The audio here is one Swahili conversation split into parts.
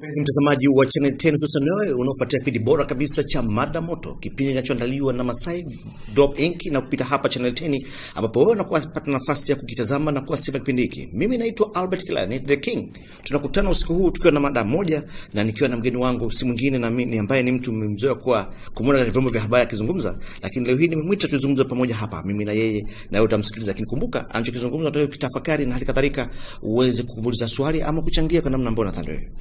Mpenzi mtazamaji wa Channel 10, hususan wewe unaofuatia kipindi bora kabisa cha Mada Moto, kipindi kinachoandaliwa na Masai Drop Inc na kupita hapa Channel 10, ambapo wewe unakuwa pata nafasi ya kukitazama na kuwa sehemu ya kipindi hiki. Mimi naitwa Albert Kilani, The King. Tunakutana usiku huu tukiwa na mada moja na nikiwa na mgeni wangu si mwingine na mimi ambaye ni mtu mmemzoea kwa kumuona katika vyombo vya habari akizungumza, lakini leo hii nimemwita tuzungumze pamoja hapa, mimi na yeye, na wewe utamsikiliza. Lakini kumbuka anachokizungumza unataka kutafakari na hali kadhalika uweze kumuuliza swali ama kuchangia kwa namna ambayo unataka wewe.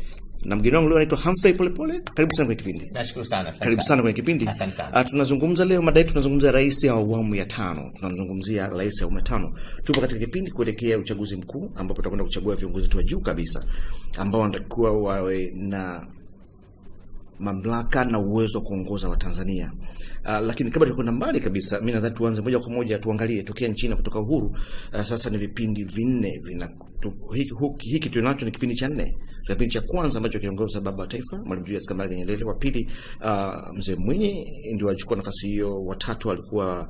Na mgeni wangu leo anaitwa Humphrey Polepole. Karibu sana kwenye kipindi. Nashukuru sana. Karibu sana kwenye kipindi. Asante sana. Tunazungumza leo mada yetu, tunazungumzia rais wa awamu ya 5. Tunamzungumzia rais wa awamu ya 5. Tupo katika kipindi kuelekea uchaguzi mkuu ambapo tutakwenda kuchagua viongozi wa juu kabisa ambao wanatakiwa wawe na mamlaka na uwezo wa kuongoza wa Tanzania. Lakini kabla tukwenda mbali kabisa, mimi nadhani tuanze moja kwa moja tuangalie tokea nchini kutoka uhuru. Sasa ni vipindi vinne vina hiki tunacho ni kipindi cha 4. Kipindi cha kwanza ambacho kiongoza baba wa taifa Mwalimu Julius Kambarage Nyerere, wa pili Mzee Mwinyi ndio alichukua nafasi hiyo, wa tatu alikuwa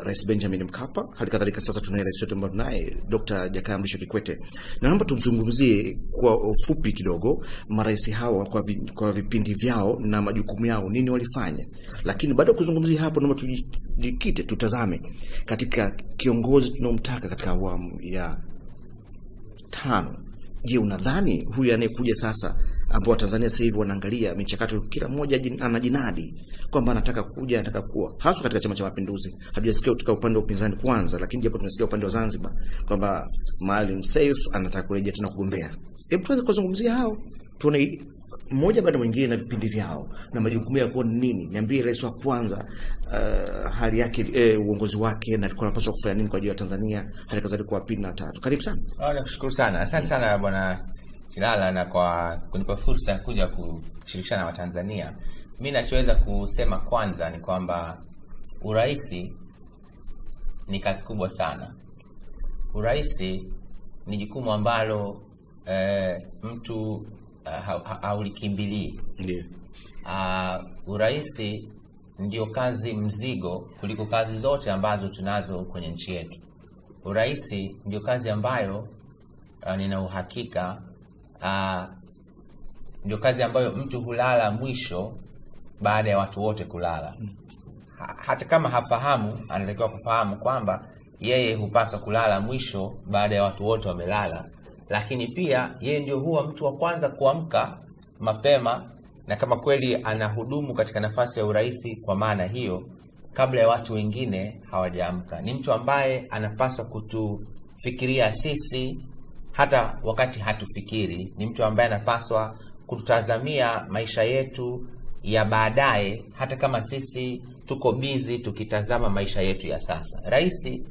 Rais Benjamin Mkapa, hali kadhalika sasa tunaye rais wetu ambaye tunaye Dr. Jakaya Mrisho Kikwete. Na naomba tumzungumzie kwa ufupi kidogo marais hawa kwa vipindi vyao na majukumu yao, nini walifanya. Lakini baada ya kuzungumzia hapo, naomba tujikite tutazame katika kiongozi tunomtaka katika awamu ya 5. Je, unadhani huyu anayekuja sasa ambao Tanzania sasa hivi wanaangalia michakato, kila mmoja anajinadi kwamba anataka kuja, anataka kuwa, hasa katika Chama cha Mapinduzi? Hatujasikia kutoka upande wa upinzani kwanza, lakini japo tumesikia upande wa Zanzibar kwamba Maalim Seif anataka kurejea tena kugombea. Hebu tuanze kuzungumzia hao, tuone mmoja baada mwingine na vipindi vyao na majukumu yao ni nini. Niambie rais wa kwanza hali yake, uongozi wake na alikuwa anapaswa kufanya nini kwa ajili ya Tanzania, hali kadhalika kwa pili na tatu. Karibu sana. Nakushukuru sana. Asante sana Bwana Chilala na kwa kunipa fursa ya kuja kushirikishana na Watanzania. Mimi nachoweza kusema kwanza ni kwamba uraisi ni kazi kubwa sana. Uraisi ni jukumu ambalo mtu haulikimbilii. Ndiyo. Uraisi ndio kazi mzigo kuliko kazi zote ambazo tunazo kwenye nchi yetu. Uraisi ndio kazi ambayo nina uhakika ndio kazi ambayo mtu hulala mwisho baada ya watu wote kulala. Hata kama hafahamu, anatakiwa kufahamu kwamba yeye hupaswa kulala mwisho baada ya watu wote wamelala. Lakini pia yeye ndio huwa mtu wa kwanza kuamka mapema, na kama kweli anahudumu katika nafasi ya uraisi kwa maana hiyo, kabla ya watu wengine hawajaamka. Ni mtu ambaye anapaswa kutufikiria sisi hata wakati hatufikiri. Ni mtu ambaye anapaswa kututazamia maisha yetu ya baadaye hata kama sisi tuko busy tukitazama maisha yetu ya sasa. Raisi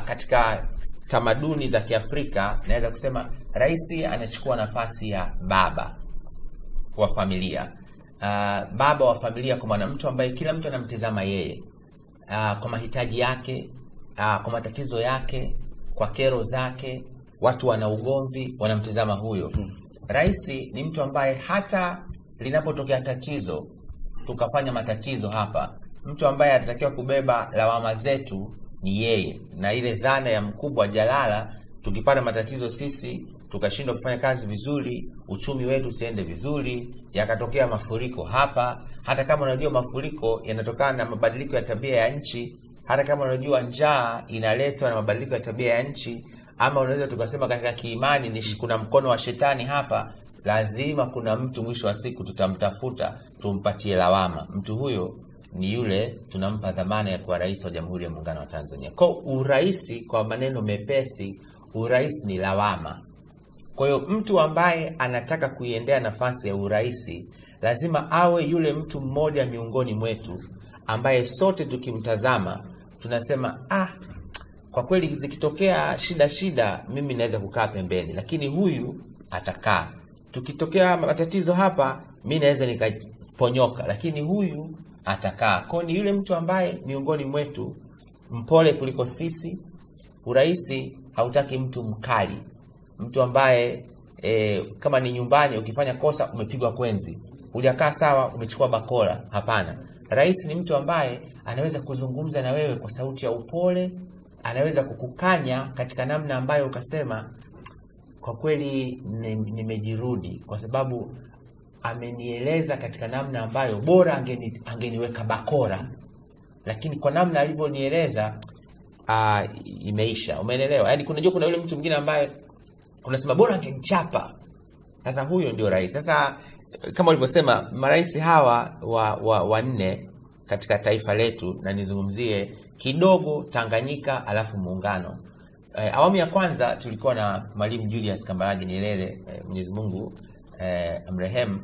katika tamaduni za Kiafrika naweza kusema raisi anachukua nafasi ya baba wa familia. Baba wa familia kwa maana mtu ambaye kila mtu anamtazama yeye, kwa mahitaji yake, kwa matatizo yake, kwa kero zake, watu wana ugomvi wanamtazama huyo. Raisi ni mtu ambaye hata linapotokea tatizo, tukafanya matatizo hapa, mtu ambaye atatakiwa kubeba lawama zetu ni yeye. Na ile dhana ya mkubwa jalala, tukipata matatizo sisi tukashindwa kufanya kazi vizuri, uchumi wetu usiende vizuri, yakatokea mafuriko hapa, hata kama unajua mafuriko yanatokana na mabadiliko ya tabia ya nchi, hata kama unajua njaa inaletwa na mabadiliko ya tabia ya nchi, ama unaweza tukasema katika kiimani ni kuna mkono wa shetani hapa, lazima kuna mtu mwisho wa siku tutamtafuta tumpatie lawama. Mtu huyo ni yule tunampa dhamana ya kuwa rais wa Jamhuri ya Muungano wa Tanzania. Kwa uraisi, kwa maneno mepesi, uraisi ni lawama. Kwa hiyo mtu ambaye anataka kuiendea nafasi ya uraisi lazima awe yule mtu mmoja miongoni mwetu ambaye sote tukimtazama tunasema kwa kweli zikitokea shida mimi naweza kukaa pembeni, lakini huyu atakaa. Tukitokea matatizo hapa mimi naweza nikaponyoka, lakini huyu atakaa. Kwa ni yule mtu ambaye miongoni mwetu mpole kuliko sisi. Uraisi hautaki mtu mkali, mtu ambaye kama ni nyumbani ukifanya kosa umepigwa kwenzi, hujakaa sawa umechukua bakora. Hapana. Rais ni mtu ambaye anaweza kuzungumza na wewe kwa sauti ya upole, anaweza kukukanya katika namna ambayo ukasema kwa kweli nimejirudi, kwa sababu amenieleza katika namna ambayo bora angeniweka bakora, lakini kwa namna alivyonieleza imeisha. Umeelewa? Yaani kunajua kuna yule mtu mwingine ambaye unasema bora angenichapa. Sasa huyo ndio rais. Sasa kama ulivyosema, marais hawa wanne katika taifa letu, na nizungumzie kidogo Tanganyika alafu muungano. Awamu ya kwanza tulikuwa na Mwalimu Julius Kambarage Nyerere, Mwenyezi Mungu amrehemu.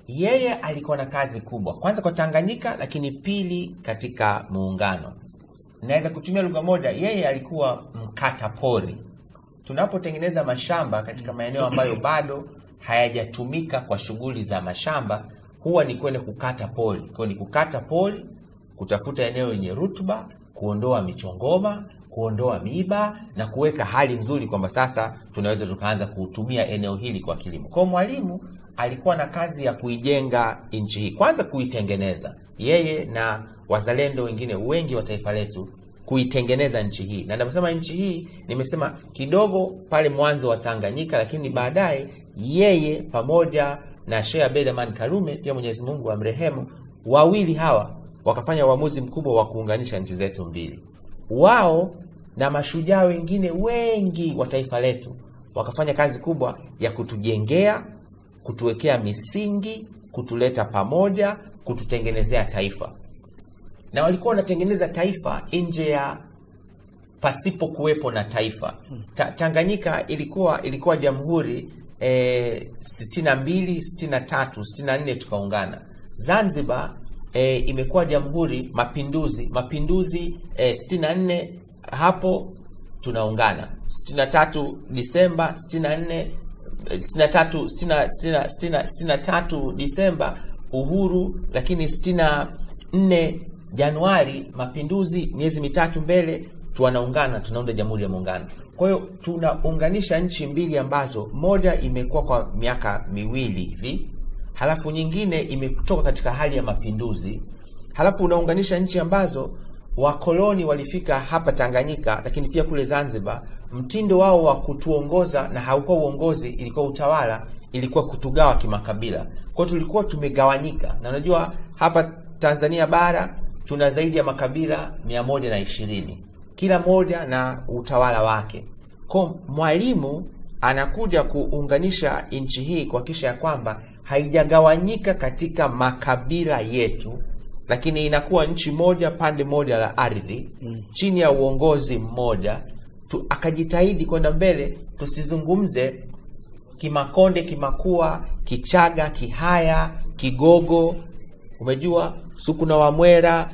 Yeye alikuwa na kazi kubwa, kwanza kwa Tanganyika, lakini pili katika muungano. Naweza kutumia lugha moja, yeye alikuwa mkata pori. Tunapotengeneza mashamba katika maeneo ambayo bado hayajatumika kwa shughuli za mashamba, huwa ni kwenda kukata pori. Kwa ni kukata pori, kutafuta eneo lenye rutuba, kuondoa michongoma, kuondoa miiba na kuweka hali nzuri kwamba sasa tunaweza tukaanza kutumia eneo hili kwa kilimo. Kwa Mwalimu alikuwa na kazi ya kuijenga nchi hii, kwanza kuitengeneza, yeye na wazalendo wengine wengi wa taifa letu, kuitengeneza nchi hii. Na ninaposema nchi hii, nimesema kidogo pale mwanzo wa Tanganyika, lakini baadaye yeye pamoja na Sheikh Abeid Amani Karume, pia Mwenyezi Mungu amrehemu, wawili hawa wakafanya uamuzi mkubwa wa kuunganisha nchi zetu mbili. Wao na mashujaa wengine wengi wa taifa letu wakafanya kazi kubwa ya kutujengea, kutuwekea misingi, kutuleta pamoja, kututengenezea taifa. Na walikuwa wanatengeneza taifa nje ya pasipo kuwepo na taifa. Tanganyika ilikuwa jamhuri 62, 63, 64 tukaungana. Zanzibar imekuwa jamhuri mapinduzi 64 hapo tunaungana. 63 Disemba, 64 63 63 Disemba uhuru, lakini 64 Januari mapinduzi, miezi mitatu mbele tunaungana, tunaunda Jamhuri ya Muungano. Kwa hiyo tunaunganisha nchi mbili ambazo moja imekuwa kwa miaka miwili hivi, halafu nyingine imetoka katika hali ya mapinduzi. Halafu unaunganisha nchi ambazo wakoloni walifika hapa Tanganyika, lakini pia kule Zanzibar, mtindo wao wa kutuongoza na haukuwa uongozi, ilikuwa utawala, ilikuwa kutugawa kimakabila. Kwa hiyo tulikuwa tumegawanyika. Na unajua hapa Tanzania bara tuna zaidi ya makabila 120, kila moja na utawala wake. Kwa Mwalimu anakuja kuunganisha nchi hii kuhakikisha ya kwamba haijagawanyika katika makabila yetu, lakini inakuwa nchi moja, pande moja la ardhi, chini ya uongozi mmoja. Akajitahidi kwenda mbele, tusizungumze Kimakonde, Kimakua, Kichaga, Kihaya, Kigogo, umejua Suku na Wamwera,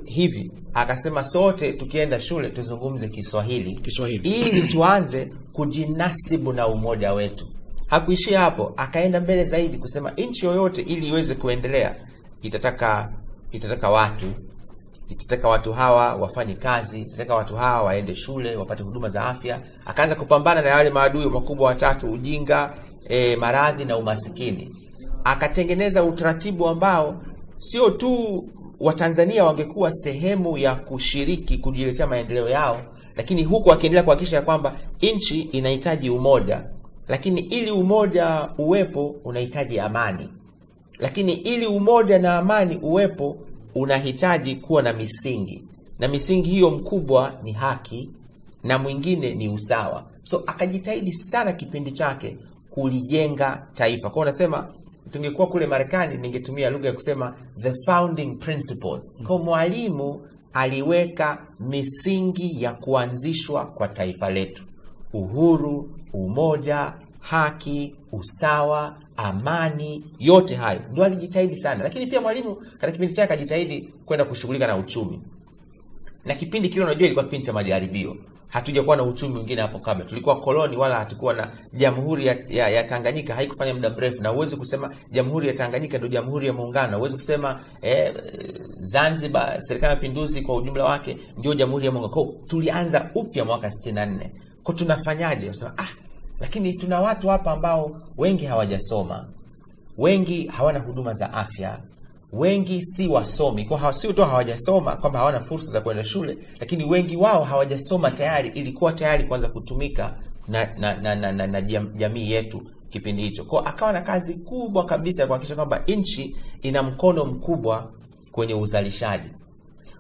hivi. Akasema sote tukienda shule tuzungumze Kiswahili ili tuanze kujinasibu na umoja wetu. Hakuishia hapo, akaenda mbele zaidi kusema nchi yoyote ili iweze kuendelea itataka watu, itataka watu hawa wafanye kazi, itataka watu hawa waende shule, wapate huduma za afya. Akaanza kupambana na wale maadui makubwa watatu: ujinga, maradhi na umasikini. Akatengeneza utaratibu ambao sio tu Watanzania wangekuwa sehemu ya kushiriki kujiletea maendeleo yao, lakini huku akiendelea kuhakikisha kwamba nchi inahitaji umoja, lakini ili umoja uwepo unahitaji amani, lakini ili umoja na amani uwepo unahitaji kuwa na misingi, na misingi hiyo mkubwa ni haki na mwingine ni usawa. So akajitahidi sana kipindi chake kulijenga taifa. Kwa unasema tungekuwa kule Marekani ningetumia lugha ya kusema the founding principles. Kwa Mwalimu aliweka misingi ya kuanzishwa kwa taifa letu: uhuru, umoja, haki, usawa, amani, yote hayo ndio alijitahidi sana. Lakini pia Mwalimu katika kipindi chake akajitahidi kwenda kushughulika na uchumi. Na kipindi kile unajua ilikuwa kipindi cha majaribio. Hatujakuwa na uchumi mwingine hapo kabla. Tulikuwa koloni, wala hatukuwa na jamhuri ya Tanganyika haikufanya muda mrefu. Na huwezi kusema jamhuri ya Tanganyika ndio jamhuri ya muungano. Huwezi kusema Zanzibar serikali ya mapinduzi kwa ujumla wake ndio jamhuri ya muungano. Kwa tulianza upya mwaka 64. Kwa tunafanyaje? Tunasema lakini tuna watu hapa ambao wengi hawajasoma, wengi hawana huduma za afya, wengi si wasomi. Kwa sio tu hawajasoma kwamba hawana fursa za kwenda shule, lakini wengi wao hawajasoma tayari, ilikuwa tayari kuanza kutumika na jamii yetu kipindi hicho. Kwa akawa na kazi kubwa kabisa ya kuhakikisha kwamba nchi ina mkono mkubwa kwenye uzalishaji.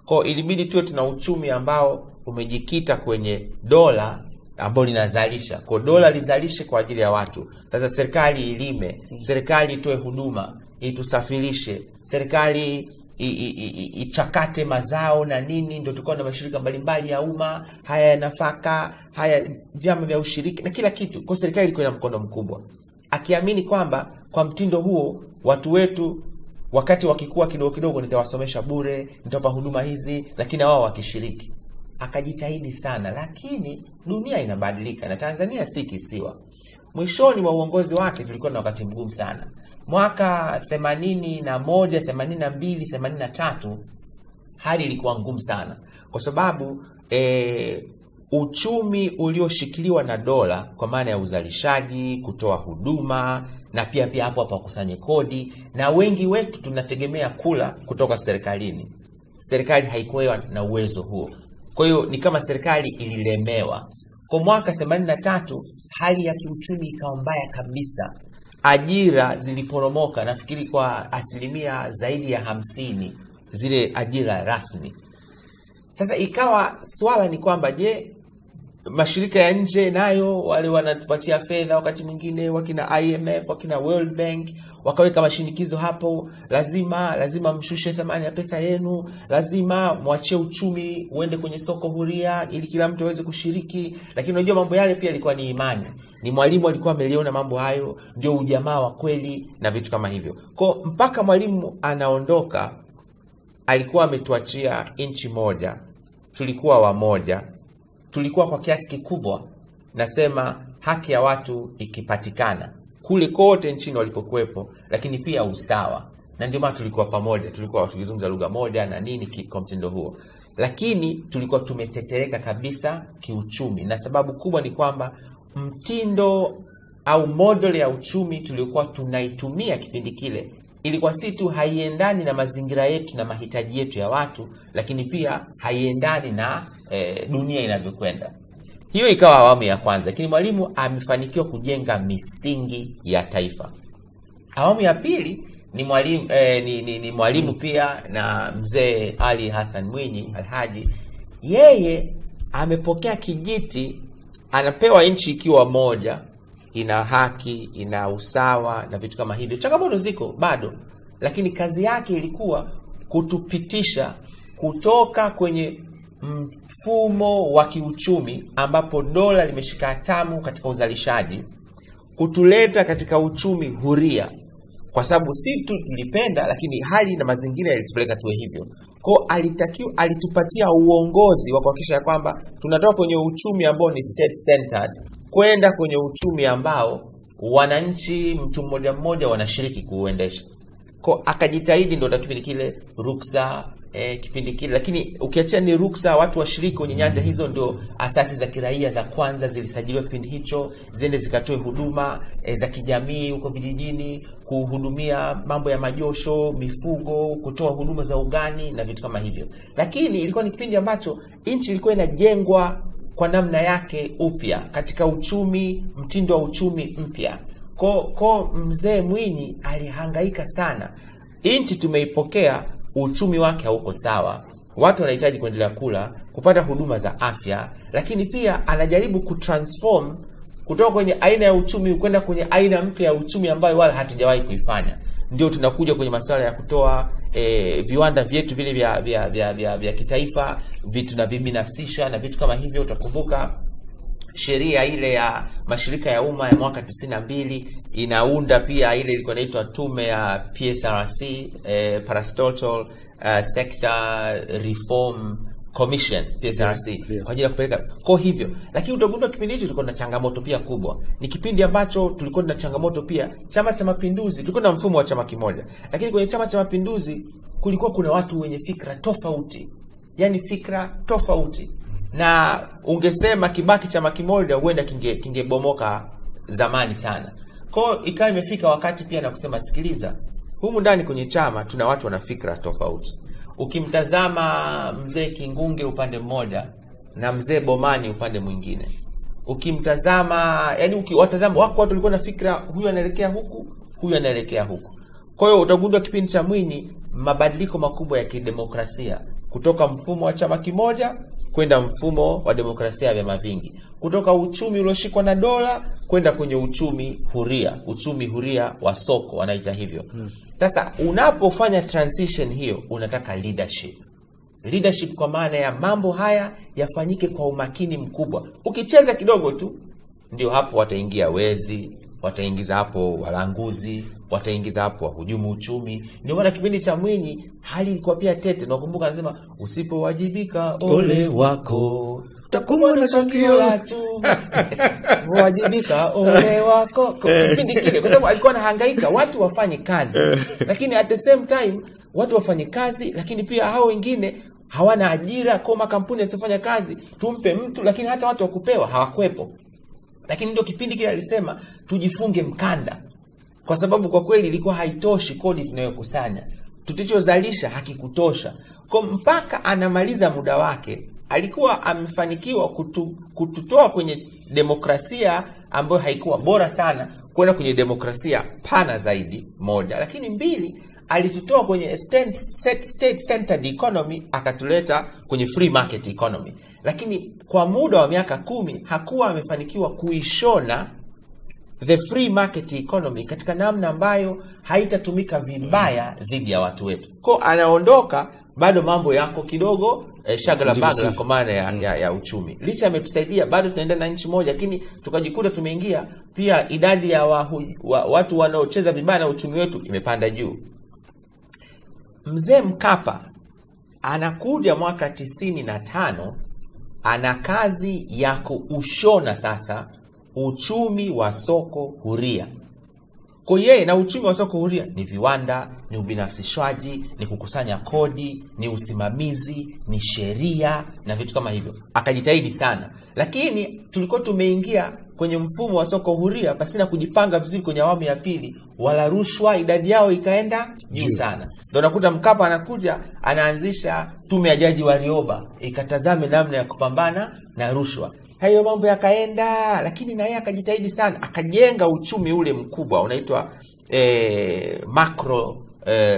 Kwa ilibidi tuwe tuna uchumi ambao umejikita kwenye dola ambao linazalisha. Kwa dola lizalishe kwa ajili ya watu. Sasa serikali ilime, serikali itoe huduma, itusafirishe, serikali ichakate mazao na nini. Ndio tulikuwa na mashirika mbalimbali ya umma, haya ya nafaka, haya vyama vya ushiriki na kila kitu. Kwa serikali ilikuwa na mkono mkubwa, akiamini kwamba kwa mtindo huo watu wetu wakati wakikua kidogo kidogo nitawasomesha bure, nitawapa huduma hizi, lakini wao wakishiriki. Akajitahidi sana, lakini dunia inabadilika na Tanzania si kisiwa. Mwishoni mwa uongozi wake tulikuwa na wakati mgumu sana. Mwaka 81, 82, 83 hali ilikuwa ngumu sana kwa sababu uchumi ulioshikiliwa na dola kwa maana ya uzalishaji, kutoa huduma na pia hapo hapo wakusanye kodi, na wengi wetu tunategemea kula kutoka serikalini. Serikali haikuwa na uwezo huo. Kwa hiyo ni kama serikali ililemewa. Kwa mwaka 83 hali ya kiuchumi ikawa mbaya kabisa. Ajira ziliporomoka nafikiri kwa asilimia zaidi ya 50 zile ajira rasmi. Sasa ikawa swala ni kwamba je, mashirika ya nje nayo wale wanatupatia fedha wakati mwingine, wakina IMF, wakina World Bank, wakaweka mashinikizo hapo, lazima mshushe thamani ya pesa yenu, lazima mwachie uchumi uende kwenye soko huria ili kila mtu aweze kushiriki. Lakini unajua mambo yale pia ilikuwa ni imani, ni Mwalimu alikuwa ameliona mambo hayo, ndio ujamaa wa kweli na vitu kama hivyo. Kwa mpaka Mwalimu anaondoka alikuwa ametuachia nchi moja, tulikuwa wamoja, tulikuwa kwa kiasi kikubwa, nasema haki ya watu ikipatikana kule kote nchini walipokuwepo, lakini pia usawa. Na ndio maana tulikuwa pamoja, tulikuwa tukizungumza lugha moja na nini kwa mtindo huo. Lakini tulikuwa tumetetereka kabisa kiuchumi, na sababu kubwa ni kwamba mtindo au model ya uchumi tuliokuwa tunaitumia kipindi kile ilikuwa si tu haiendani na mazingira yetu na mahitaji yetu ya watu, lakini pia haiendani na dunia inavyokwenda. Hiyo ikawa awamu ya kwanza, lakini Mwalimu amefanikiwa kujenga misingi ya taifa. Awamu ya pili ni Mwalimu ni Mwalimu pia na Mzee Ali Hassan Mwinyi Alhaji. Yeye amepokea kijiti, anapewa nchi ikiwa moja, ina haki, ina usawa na vitu kama hivyo. Changamoto ziko bado, lakini kazi yake ilikuwa kutupitisha kutoka kwenye mfumo wa kiuchumi ambapo dola limeshika hatamu katika uzalishaji, kutuleta katika uchumi huria. Kwa sababu si tu tulipenda, lakini hali na mazingira yalitupeleka tuwe hivyo. Kwa alitupatia uongozi wa kuhakikisha kwamba tunatoka kwenye uchumi ambao ni state centered kwenda kwenye uchumi ambao wananchi mtu mmoja mmoja wanashiriki kuuendesha. Kwa akajitahidi, ndio kipindi kile ruksa, kipindi kile, lakini ukiachia ni ruksa watu washiriki kwenye nyanja hizo, ndio asasi za kiraia za kwanza zilisajiliwa kipindi hicho, ziende zikatoe huduma za kijamii huko vijijini, kuhudumia mambo ya majosho, mifugo, kutoa huduma za ugani na vitu kama hivyo. Lakini ilikuwa ni kipindi ambacho nchi ilikuwa inajengwa kwa namna yake upya katika uchumi, mtindo wa uchumi mpya. Kwa Mzee Mwinyi alihangaika sana. Nchi tumeipokea, uchumi wake hauko sawa, watu wanahitaji kuendelea kula, kupata huduma za afya, lakini pia anajaribu kutransform kutoka kwenye aina ya uchumi kwenda kwenye aina mpya ya uchumi ambayo wala hatujawahi kuifanya. Ndio tunakuja kwenye masuala ya kutoa viwanda vyetu vile vya kitaifa, vitu na vibinafsisha na vitu kama hivyo. Utakumbuka sheria ile ya mashirika ya umma ya mwaka 92 inaunda pia ile ilikuwa inaitwa tume ya PSRC, Parastatal Sector Reform Commission, PSRC, kwa ajili ya kupeleka kwa hivyo. Lakini utagundua kipindi hicho tulikuwa na changamoto pia kubwa. Ni kipindi ambacho tulikuwa na changamoto pia Chama cha Mapinduzi, tulikuwa na mfumo wa chama kimoja, lakini kwenye Chama cha Mapinduzi kulikuwa kuna watu wenye fikra tofauti, yani fikra tofauti. Na ungesema kibaki chama kimoja huenda kingebomoka zamani sana. Kwa ikawa imefika wakati pia na kusema sikiliza, humu ndani kwenye chama tuna watu wana fikra tofauti. Ukimtazama Mzee Kingunge upande mmoja na Mzee Bomani upande mwingine, Ukimtazama, yani ukiwatazama wako watu walikuwa na fikra, huyu anaelekea huku, huyu anaelekea huku. Kwa hiyo utagundua kipindi cha Mwinyi mabadiliko makubwa ya kidemokrasia, kutoka mfumo wa chama kimoja kwenda mfumo wa demokrasia ya vyama vingi, kutoka uchumi ulioshikwa na dola kwenda kwenye uchumi huria, uchumi huria wa soko wanaita hivyo. Sasa unapofanya transition hiyo unataka leadership. Leadership kwa maana ya mambo haya yafanyike kwa umakini mkubwa. Ukicheza kidogo tu ndio hapo wataingia wezi, wataingiza hapo walanguzi, wataingiza hapo wahujumu uchumi. Ndio maana kipindi cha Mwinyi hali ilikuwa pia tete. Nakumbuka anasema usipowajibika ole wako utakumbwa na chakio la chuma. Usipowajibika ole wako. Kipindi kile kwa sababu alikuwa anahangaika watu wafanye kazi, lakini at the same time watu wafanye kazi, lakini pia hao wengine hawana ajira, kwa makampuni yasiyofanya kazi tumpe mtu, lakini hata watu wakupewa hawakuepo. Lakini ndio kipindi kile alisema tujifunge mkanda, kwa sababu kwa kweli ilikuwa haitoshi kodi tunayokusanya, tulichozalisha hakikutosha. Kwa mpaka anamaliza muda wake alikuwa amefanikiwa kututoa kwenye demokrasia ambayo haikuwa bora sana kwenda kwenye demokrasia pana zaidi, moja. Lakini mbili, alitutoa kwenye state centered economy akatuleta kwenye free market economy. Lakini kwa muda wa miaka 10 hakuwa amefanikiwa kuishona the free market economy katika namna ambayo haitatumika vibaya dhidi ya watu wetu. Kwa anaondoka bado mambo yako kidogo shagala bagala kwa maana ya uchumi. Licha ametusaidia bado tunaenda na nchi moja, lakini tukajikuta tumeingia pia idadi ya watu wanaocheza vibaya na uchumi wetu imepanda juu. Mzee Mkapa anakuja mwaka 95, ana kazi ya kuushona sasa uchumi wa soko huria. Kwa yeye na uchumi wa soko huria ni viwanda, ni ubinafsishwaji, ni kukusanya kodi, ni usimamizi, ni sheria na vitu kama hivyo. Akajitahidi sana. Lakini tulikuwa tumeingia kwenye mfumo wa soko huria pasina kujipanga vizuri kwenye awamu ya pili, wala rushwa idadi yao ikaenda juu sana. Ndio nakuta Mkapa anakuja anaanzisha tume ya Jaji Warioba ikatazame namna ya kupambana na rushwa. Hayo mambo yakaenda, lakini na yeye akajitahidi sana, akajenga uchumi ule mkubwa unaitwa macro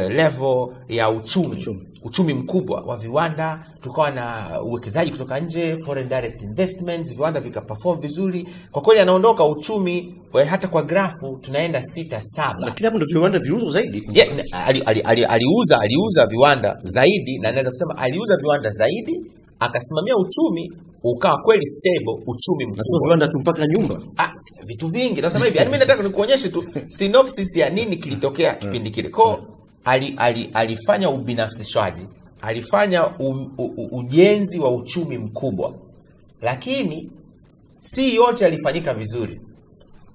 level ya uchumi. Uchumi mkubwa wa viwanda, tukawa na uwekezaji kutoka nje, foreign direct investments, viwanda vikaperform vizuri. Kwa kweli anaondoka uchumi hata kwa grafu tunaenda 6-7. Lakini hapo ndio viwanda viuzo zaidi. Yeah, aliuza viwanda zaidi, na naweza kusema aliuza viwanda zaidi, akasimamia uchumi ukawa kweli stable, uchumi mkubwa. Viwanda tu mpaka nyumba. Vitu vingi. Nasema hivi, yani mimi nataka nikuonyeshe tu synopsis ya nini kilitokea kipindi kile. Kwa alifanya ubinafsishaji, alifanya ujenzi wa uchumi mkubwa. Lakini si yote alifanyika vizuri.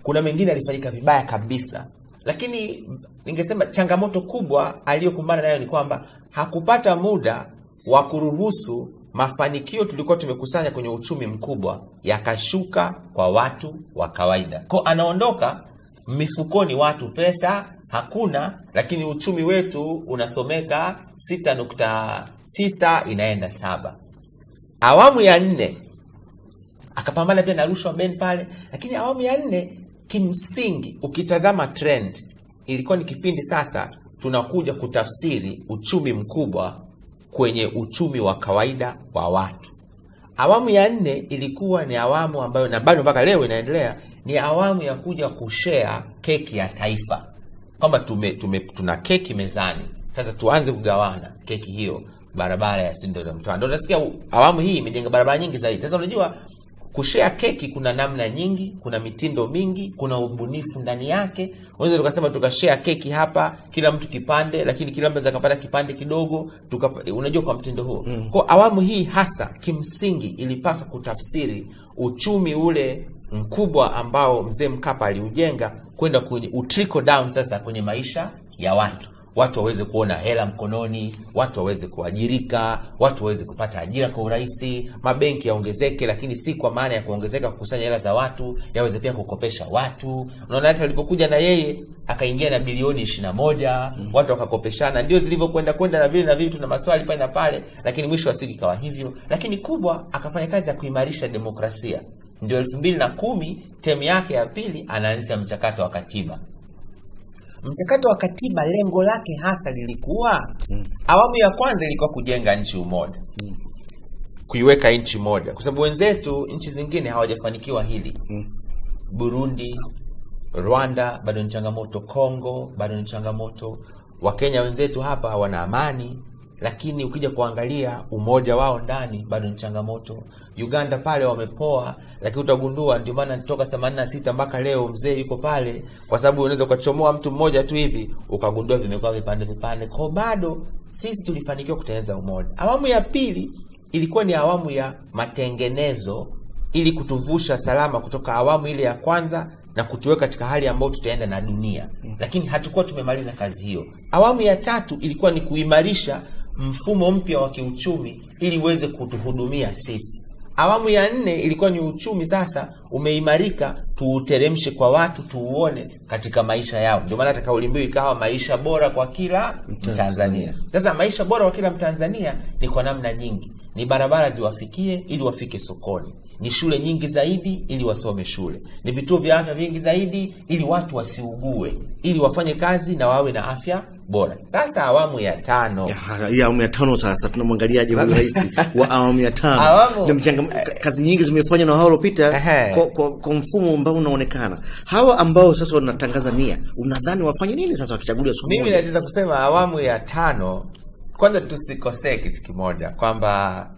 Kuna mengine alifanyika vibaya kabisa. Lakini ningesema changamoto kubwa aliyokumbana nayo ni kwamba hakupata muda wa kuruhusu mafanikio tulikuwa tumekusanya kwenye uchumi mkubwa yakashuka kwa watu wa kawaida. Kwa anaondoka mifukoni watu pesa hakuna, lakini uchumi wetu unasomeka 6.9 inaenda 7. Awamu ya 4 akapambana pia na rushwa Ben pale, lakini awamu ya 4 kimsingi ukitazama trend ilikuwa ni kipindi sasa tunakuja kutafsiri uchumi mkubwa kwenye uchumi wa kawaida wa watu. Awamu ya 4 ilikuwa ni awamu ambayo na bado mpaka leo inaendelea, ni awamu ya kuja kushare keki ya taifa. Kama tuna keki mezani, sasa tuanze kugawana keki hiyo, barabara ya Sindo na Mtwara. Ndio unasikia awamu hii imejenga barabara nyingi zaidi. Sasa unajua kushare keki kuna namna nyingi, kuna mitindo mingi, kuna ubunifu ndani yake. Unaweza tukasema tukashare keki hapa, kila mtu kipande, lakini kila mtu akapata kipande kidogo, unajua kwa mtindo huo. Kwa awamu hii hasa kimsingi ilipaswa kutafsiri uchumi ule mkubwa ambao mzee Mkapa aliujenga kwenda kwenye trickle down sasa kwenye maisha ya watu. Watu waweze kuona hela mkononi, watu waweze kuajirika, watu waweze kupata ajira kwa urahisi, mabenki yaongezeke, lakini si kwa maana ya kuongezeka kukusanya hela za watu, yaweze pia kukopesha watu. Unaona hata alipokuja na yeye akaingia na bilioni 21, watu wakakopeshana. Ndio zilivyokwenda kwenda na vile na vile, tuna maswali pale na pale, lakini mwisho wa siku ikawa hivyo. Lakini kubwa akafanya kazi ya kuimarisha demokrasia. Ndio 2010 temu yake ya pili anaanzisha mchakato wa katiba. Mchakato wa katiba lengo lake hasa lilikuwa, awamu ya kwanza ilikuwa kujenga nchi umoja, kuiweka nchi moja, kwa sababu wenzetu nchi zingine hawajafanikiwa hili. Burundi, Rwanda bado ni changamoto, Kongo bado ni changamoto. Wakenya wenzetu hapa wana amani, lakini ukija kuangalia umoja wao ndani bado ni changamoto. Uganda pale wamepoa, lakini utagundua ndio maana toka 86 mpaka leo mzee yuko pale, kwa sababu unaweza ukachomoa mtu mmoja tu hivi ukagundua vimekuwa vipande vipande. Kwa bado sisi tulifanikiwa kutengeneza umoja. Awamu ya pili ilikuwa ni awamu ya matengenezo ili kutuvusha salama kutoka awamu ile ya kwanza na kutuweka katika hali ambayo tutaenda na dunia. Lakini hatukuwa tumemaliza kazi hiyo. Awamu ya tatu ilikuwa ni kuimarisha mfumo mpya wa kiuchumi ili uweze kutuhudumia sisi. Awamu ya nne ilikuwa ni uchumi sasa umeimarika, tuuteremshe kwa watu, tuuone katika maisha yao. Ndio maana hata kauli mbiu ikawa maisha bora kwa kila Mtanzania. Sasa maisha bora kwa kila Mtanzania ni kwa namna nyingi. Ni barabara ziwafikie ili wafike sokoni, ni shule nyingi zaidi ili wasome shule, ni vituo vya afya vingi zaidi ili watu wasiugue, ili wafanye kazi na wawe na afya bora. Sasa awamu ya tano, ya awamu ya tano sasa tunamwangaliaje huyu rais wa awamu ya tano? Kazi nyingi zimefanywa na hao waliopita kwa mfumo ambao unaonekana. Hawa ambao sasa wanatangaza nia, unadhani wafanye nini sasa wakichaguliwa siku moja? Mimi naweza kusema awamu ya tano, kwanza tusikosee kitu kimoja kwamba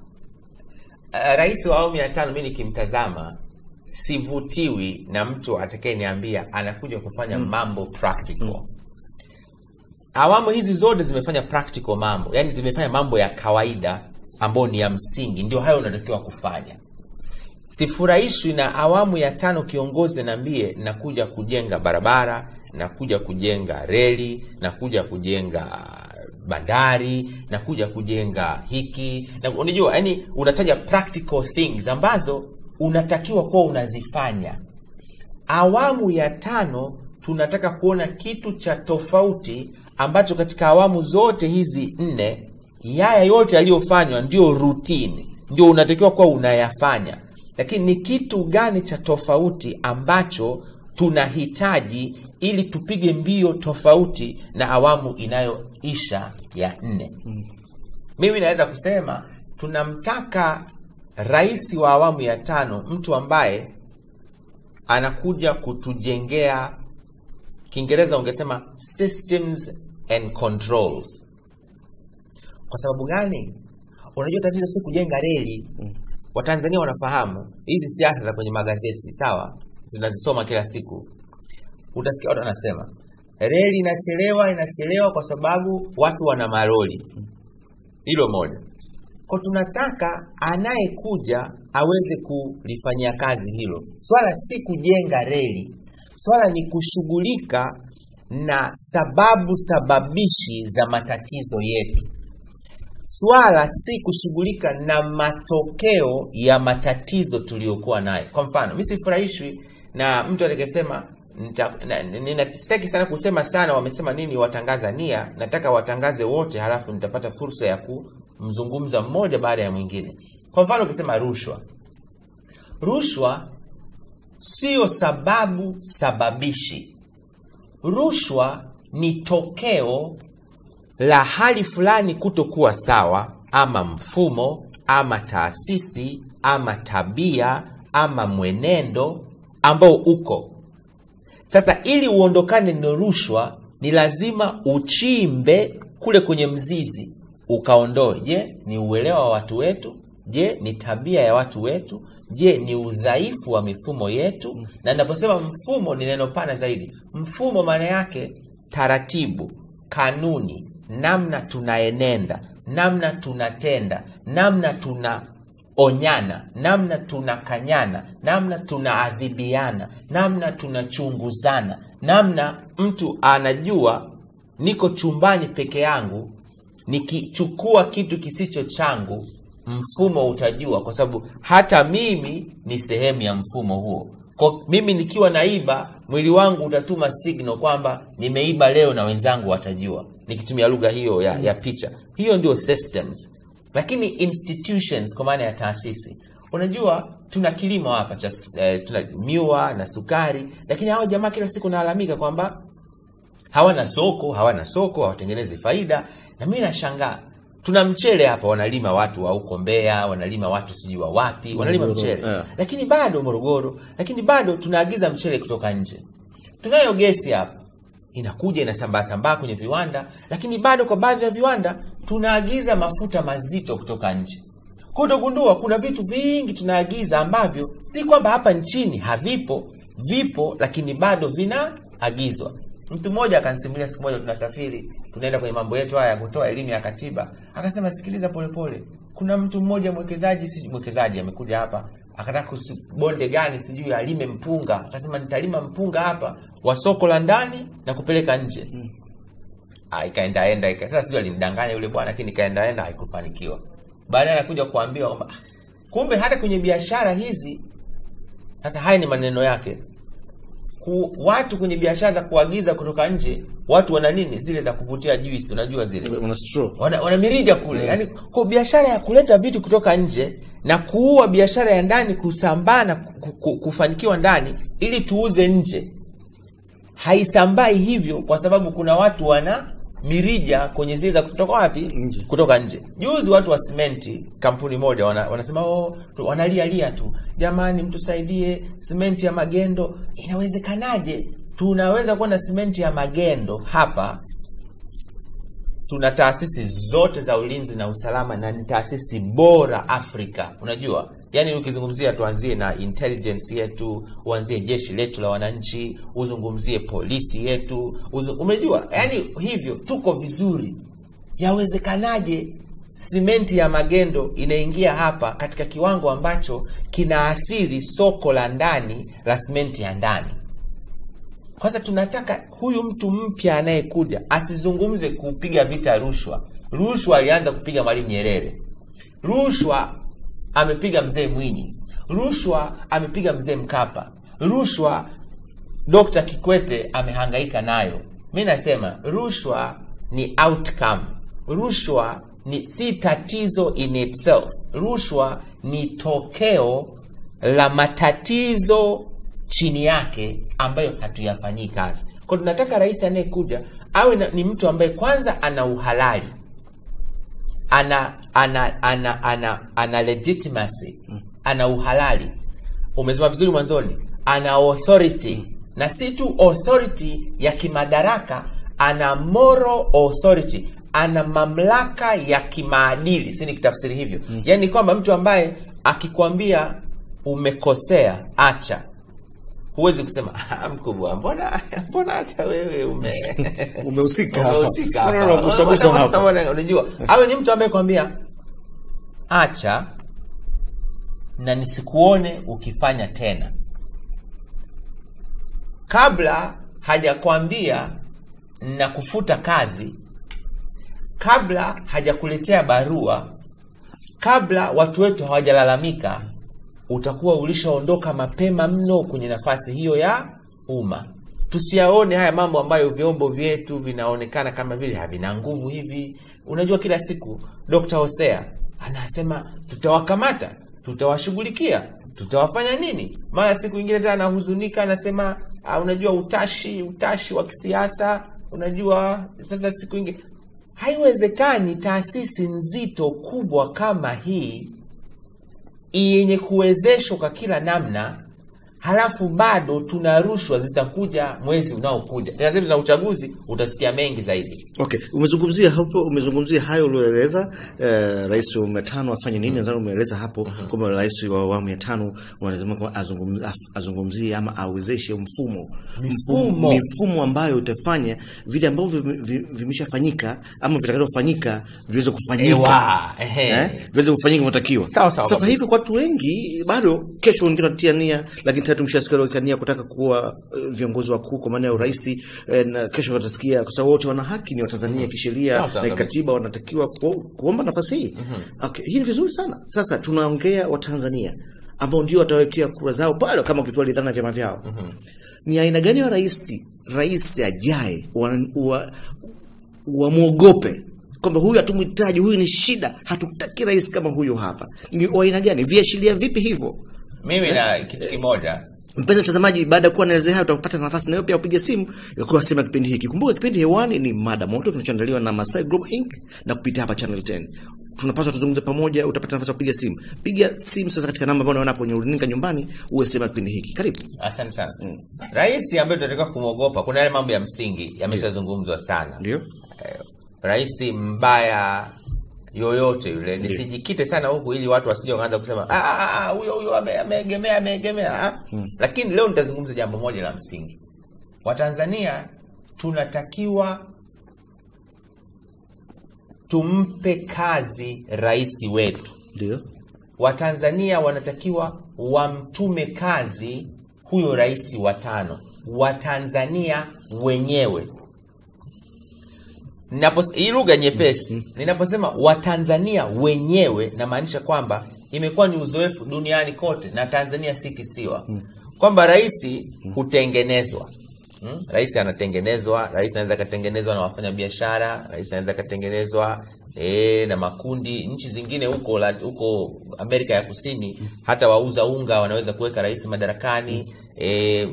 rais wa awamu ya tano mimi nikimtazama sivutiwi na mtu atakayeniambia anakuja kufanya mambo practical. Awamu hizi zote zimefanya practical mambo, yani zimefanya mambo ya kawaida ambayo ni ya msingi, ndio hayo unatakiwa kufanya. Sifurahishwi na awamu ya tano kiongozi niambie nakuja kujenga barabara, nakuja kujenga reli, nakuja kujenga bandari, nakuja kujenga hiki, na unajua, yani unataja practical things ambazo unatakiwa kuwa unazifanya. Awamu ya tano tunataka kuona kitu cha tofauti ambacho katika awamu zote hizi nne yaya yote yaliyofanywa ndio routine, ndio unatakiwa kuwa unayafanya. Lakini ni kitu gani cha tofauti ambacho tunahitaji ili tupige mbio tofauti na awamu inayoisha ya nne? Mimi naweza kusema tunamtaka rais wa awamu ya tano mtu ambaye anakuja kutujengea, Kiingereza ungesema systems and controls. Kwa sababu gani? Unajua tatizo si kujenga reli. Watanzania wanafahamu hizi siasa za kwenye magazeti, sawa? Tunazisoma kila siku. Utasikia watu wanasema reli inachelewa kwa sababu watu wana malori. Hilo moja. Kwa tunataka anayekuja aweze kulifanyia kazi hilo. Swala si kujenga reli. Swala ni kushughulika na sababu sababishi za matatizo yetu. Swala si kushughulika na matokeo ya matatizo tuliyokuwa nayo. Kwa mfano, mimi sifurahishwi na mtu atakayesema, ninasitaki sana kusema sana wamesema nini watangaza nia, nataka watangaze wote halafu nitapata fursa ya kumzungumza mmoja baada ya mwingine. Kwa mfano ukisema rushwa. Rushwa sio sababu sababishi. Rushwa ni tokeo la hali fulani kutokuwa sawa, ama mfumo, ama taasisi, ama tabia, ama mwenendo ambao uko. Sasa ili uondokane na rushwa ni lazima uchimbe kule kwenye mzizi ukaondoe. Je, ni uelewa wa watu wetu? Je, ni tabia ya watu wetu? Je, ni udhaifu wa mifumo yetu? Na ninaposema mfumo ni neno pana zaidi. Mfumo maana yake taratibu, kanuni, namna tunaenenda, namna tunatenda, namna tunaonyana, namna tunakanyana, namna tunaadhibiana, namna tunachunguzana, namna mtu anajua niko chumbani peke yangu, nikichukua kitu kisicho changu mfumo utajua, kwa sababu hata mimi ni sehemu ya mfumo huo. Kwa mimi nikiwa naiba, mwili wangu utatuma signal kwamba nimeiba leo na wenzangu watajua, nikitumia lugha hiyo ya picha. Hiyo ndio systems. Lakini institutions kwa maana ya taasisi, Unajua tuna kilimo hapa cha tuna miwa na sukari, lakini hao jamaa kila siku nalalamika kwamba hawana soko, hawatengenezi faida. Na mimi nashangaa, tuna mchele hapa wanalima watu wa huko Mbeya, wanalima watu sijui wa wapi, wanalima mchele. Lakini bado Morogoro, lakini bado tunaagiza mchele kutoka nje. Tunayo gesi hapa inakuja inasambaa sambaa kwenye viwanda, lakini bado kwa baadhi ya viwanda tunaagiza mafuta mazito kutoka nje. Kwa utagundua kuna vitu vingi tunaagiza ambavyo si kwamba hapa nchini havipo, vipo lakini bado vinaagizwa. Mtu mmoja akanisimulia siku moja, tunasafiri tunaenda kwenye mambo yetu haya ya kutoa elimu ya katiba, akasema sikiliza polepole, kuna mtu mmoja mwekezaji, si mwekezaji, amekuja hapa akataka bonde gani sijui alime mpunga, akasema nitalima mpunga hapa wa soko la ndani na kupeleka nje. Ikaenda sasa sijui alimdanganya yule bwana, lakini ikaenda haikufanikiwa. Baadaye anakuja kuambiwa kwamba kumbe hata kwenye biashara hizi, sasa haya ni maneno yake, watu kwenye biashara za kuagiza kutoka nje, watu wana nini zile za kuvutia juice, unajua zile wana mirija kule. Yaani kwa biashara ya kuleta vitu kutoka nje na kuua biashara ya ndani, kusambaa na kufanikiwa ndani ili tuuze nje, haisambai hivyo kwa sababu kuna watu wana mirija kwenye zile za kutoka wapi? Nje. Kutoka nje. Juzi watu wa simenti, kampuni moja wanasema wanalia tu, jamani mtusaidie, simenti ya magendo. Inawezekanaje tunaweza kuwa na simenti ya magendo hapa? Tuna taasisi zote za ulinzi na usalama na ni taasisi bora Afrika. Unajua, yani ukizungumzia tuanzie na intelligence yetu, uanzie jeshi letu la wananchi, uzungumzie polisi yetu, umejua, yani hivyo tuko vizuri. Yawezekanaje simenti ya magendo inaingia hapa katika kiwango ambacho kinaathiri soko la ndani la simenti ya ndani? Kwanza tunataka huyu mtu mpya anayekuja asizungumze kupiga vita rushwa. Rushwa alianza kupiga Mwalimu Nyerere. Rushwa amepiga Mzee Mwinyi. Rushwa amepiga Mzee Mkapa. Rushwa Dr. Kikwete amehangaika nayo. Mimi nasema rushwa ni outcome. Rushwa ni si tatizo in itself. Rushwa ni tokeo la matatizo chini yake ambayo hatuyafanyii kazi. Kwa tunataka rais anayekuja awe ni mtu ambaye kwanza ana uhalali, ana legitimacy, ana uhalali. Umesema vizuri mwanzoni, ana authority, na si tu authority ya kimadaraka, ana moral authority, ana mamlaka ya kimaadili, si nikitafsiri hivyo. Yaani kwamba mtu ambaye akikwambia umekosea, acha, huwezi kusema mkubwa, mbona hata wewe umehusika. Unajua, awe ni mtu ambaye kwambia acha na nisikuone ukifanya tena. Kabla hajakwambia na kufuta kazi, kabla hajakuletea barua, kabla watu wetu hawajalalamika, utakuwa ulishaondoka mapema mno kwenye nafasi hiyo ya umma. Tusiyaone haya mambo ambayo vyombo vyetu vinaonekana kama vile havina nguvu hivi. Unajua kila siku Dr. Hosea anasema tutawakamata, tutawashughulikia, tutawafanya nini. Mara siku nyingine tena anahuzunika, anasema unajua utashi wa kisiasa, unajua sasa siku nyingine. Haiwezekani taasisi nzito kubwa kama hii yenye kuwezeshwa kwa kila namna, halafu bado tuna rushwa zitakuja mwezi unaokuja. Sasa tuna uchaguzi, utasikia mengi zaidi. Okay, umezungumzia hapo, umezungumzia hayo ulioeleza, rais wa awamu ya tano afanye nini? Nadhani umeeleza hapo kwamba rais wa awamu ya tano wanasema kwamba azungumzie ama awezeshe mifumo ambayo itafanya vile ambavyo vimeshafanyika ama vitakavyofanyika viweze kufanyika. Viweze kufanyika vinavyotakiwa. Sasa hivi kwa watu wengi bado kesho wengine wanatia nia, lakini tatu mshasikia nia kutaka kuwa viongozi wakuu kwa maana ya urais, na kesho watasikia kwa sababu wote wana haki, ni Watanzania kisheria na katiba wanatakiwa kuomba nafasi hii. Okay, hii ni vizuri sana. Sasa tunaongea Watanzania ambao ndio watawekea kura zao pale kama ukipewa ridhaa vyama vyao. Ni aina gani wa rais ajaye wamuogope Kwamba huyu hatumhitaji, huyu ni shida, hatutaki rais kama huyu hapa. Ni aina gani? Viashiria vipi hivyo? Mimi na kitu kimoja. Mpenzi mtazamaji, baada ya kuwa naelezea hayo utapata nafasi nayo pia upige simu ya kuwasema kipindi hiki. Kumbuka kipindi hewani ni Mada Moto kinachoandaliwa na Masai Group Inc na kupitia hapa Channel 10. Tunapaswa tuzungumze pamoja, utapata nafasi ya kupiga simu. Piga simu sasa katika namba ambayo unaona hapo kwenye runinga nyumbani, uwe sema kipindi hiki. Karibu. Asante sana. Rais ambaye tunatakiwa kumwogopa, kuna yale mambo ya msingi yameshazungumzwa sana. Ndio. Rais mbaya yoyote yule, nisijikite sana huku ili watu wasije wakaanza kusema huyo huyo ameegemea. Lakini leo nitazungumza jambo moja la msingi. Watanzania tunatakiwa tumpe kazi rais wetu. Ndio. Watanzania wanatakiwa wamtume kazi huyo rais wa tano. Watanzania wenyewe. Hii lugha nyepesi, ninaposema Watanzania wenyewe namaanisha kwamba imekuwa ni uzoefu duniani kote na Tanzania si kisiwa. Kwamba rais hutengenezwa. Rais anatengenezwa, rais anaweza katengenezwa na wafanyabiashara, rais anaweza katengenezwa na makundi. Nchi zingine huko Amerika ya Kusini hata wauza unga wanaweza kuweka rais madarakani.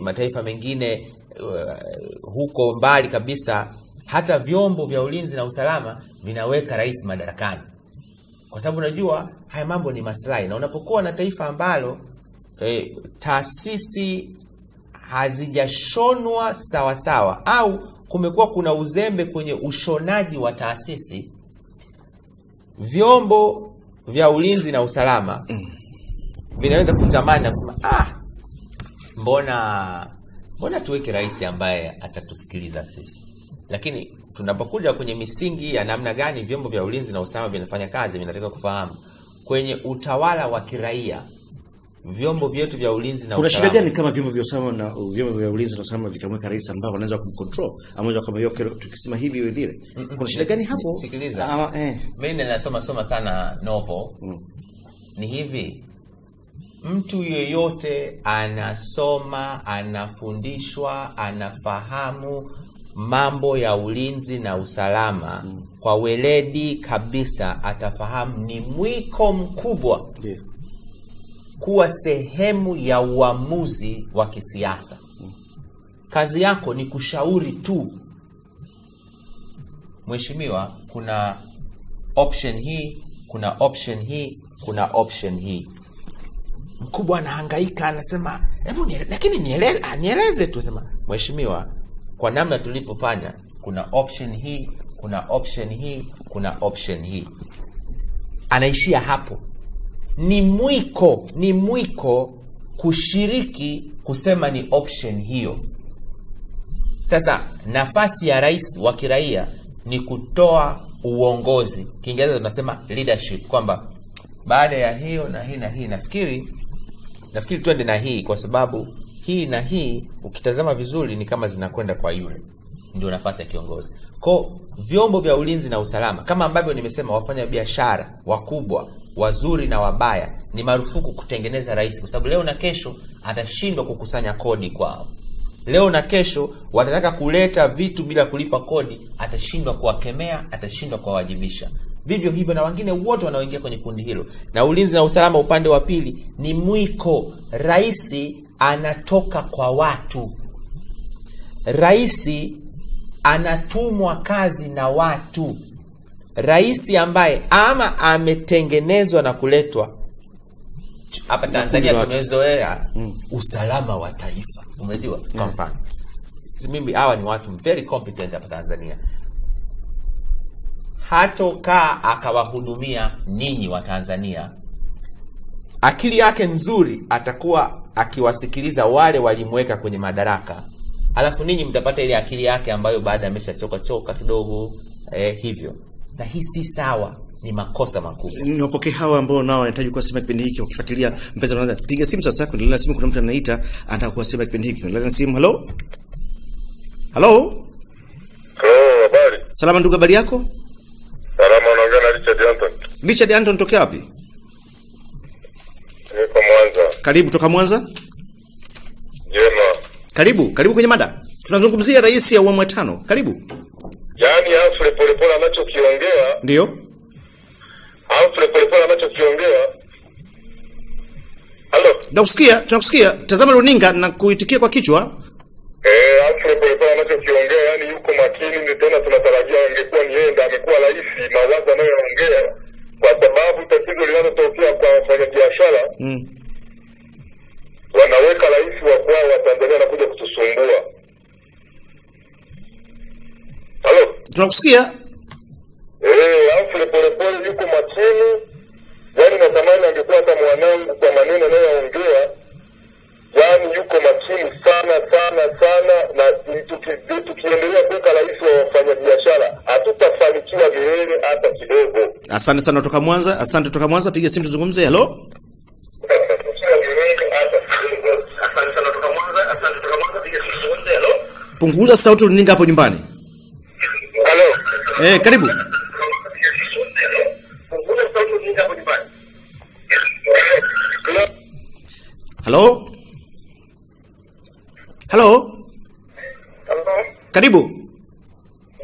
Mataifa mengine huko mbali kabisa hata vyombo vya ulinzi na usalama vinaweka rais madarakani. Kwa sababu unajua haya mambo ni maslahi, na unapokuwa na taifa ambalo taasisi hazijashonwa sawa sawa au kumekuwa kuna uzembe kwenye ushonaji wa taasisi, vyombo vya ulinzi na usalama vinaweza kutamani na kusema mbona tuweke rais ambaye atatusikiliza sisi. Lakini tunapokuja kwenye misingi ya namna gani vyombo vya ulinzi na usalama vinafanya kazi, vinataka kufahamu kwenye utawala wa kiraia vyombo vyetu vya ulinzi na usalama. Kuna shida gani kama vyombo vya usalama na vyombo vya ulinzi na usalama vikamweka rais ambao wanaweza kumcontrol, ameweza kama hiyo tukisema hivi hivi vile? Kuna shida gani hapo? Sikiliza. Mimi ninasoma soma sana novel. Ni hivi, mtu yeyote anasoma, anafundishwa, anafahamu mambo ya ulinzi na usalama kwa weledi kabisa, atafahamu ni mwiko mkubwa kuwa sehemu ya uamuzi wa kisiasa. Kazi yako ni kushauri tu. Mheshimiwa, kuna option hii, kuna option hii, kuna option hii. Mkubwa anahangaika, anasema hebu lakini nieleze tu. Sema mheshimiwa, kwa namna tulivyofanya kuna option hii, kuna option hii, kuna option hii. Anaishia hapo. Ni mwiko kushiriki kusema ni option hiyo. Sasa nafasi ya rais wa kiraia ni kutoa uongozi. Kiingereza tunasema leadership, kwamba baada ya hiyo na hii na hii nafikiri twende na hii, kwa sababu hii na hii ukitazama vizuri ni kama zinakwenda kwa yule. Ndio nafasi ya kiongozi. Kwa vyombo vya ulinzi na usalama, kama ambavyo nimesema, wafanya biashara wakubwa, wazuri na wabaya, ni marufuku kutengeneza rais, kwa sababu leo na kesho atashindwa kukusanya kodi kwao. Leo na kesho watataka kuleta vitu bila kulipa kodi, atashindwa kuwakemea, atashindwa kuwawajibisha. Vivyo hivyo na wengine wote wanaoingia kwenye kundi hilo. Na ulinzi na usalama upande wa pili ni mwiko. Rais anatoka kwa watu. Rais anatumwa kazi na watu. Rais ambaye ama ametengenezwa na kuletwa hapa Tanzania, tumezoea usalama wa taifa. Umejua? Kwa mfano, mimi hawa ni watu very competent hapa Tanzania. Hatokaa akawahudumia ninyi wa Tanzania. Akili yake nzuri atakuwa akiwasikiliza wale walimweka kwenye madaraka. Alafu ninyi mtapata ile akili yake ambayo baada ameshachoka choka kidogo hivyo. Na hii si sawa, ni makosa makubwa. Niwapokee hawa ambao nao wanahitaji kuwasema kipindi hiki wakifuatilia. Mpenzi mtazamaji, piga simu sasa, kuendelea na simu. Kuna mtu anaita anataka kuwasema kipindi hiki. Kuendelea na simu. Hello? Hello? Hello, habari? Salama ndugu, habari yako? Salama, unaongea na Richard Anton. Richard Anton, tokea wapi? Niko Mwanza. Karibu toka Mwanza. Jema. Karibu, karibu kwenye mada. Tunazungumzia rais ya awamu ya 5. Karibu. Yaani Afro Polepole anachokiongea. Ndio. Humphrey Polepole anachokiongea. Halo. Nakusikia, tunakusikia. Tazama runinga na kuitikia kwa kichwa. Humphrey Polepole anachokiongea, yani yuko makini, ndio tena tunatarajia angekuwa ni yeye ndiye amekuwa rais, mawazo anayoongea, kwa sababu tatizo linalotokea kwa wafanyabiashara wanaweka rais wa kwao wa Tanzania anakuja kutusumbua. Halo. Tunakusikia. Humphrey Polepole yuko makini. Yaani natamani angekuwa hata mwanangu kwa maneno anayoongea. Yaani yuko makini sana sana sana, na tukiendelea kuweka rais wa wafanyabiashara hatutafanikiwa milele hata kidogo. Asante sana kutoka Mwanza. Asante kutoka Mwanza. Piga simu tuzungumze. Hello. Punguza sauti runinga hapo nyumbani. Hello. Karibu. Hello. Hello. Hello. Karibu.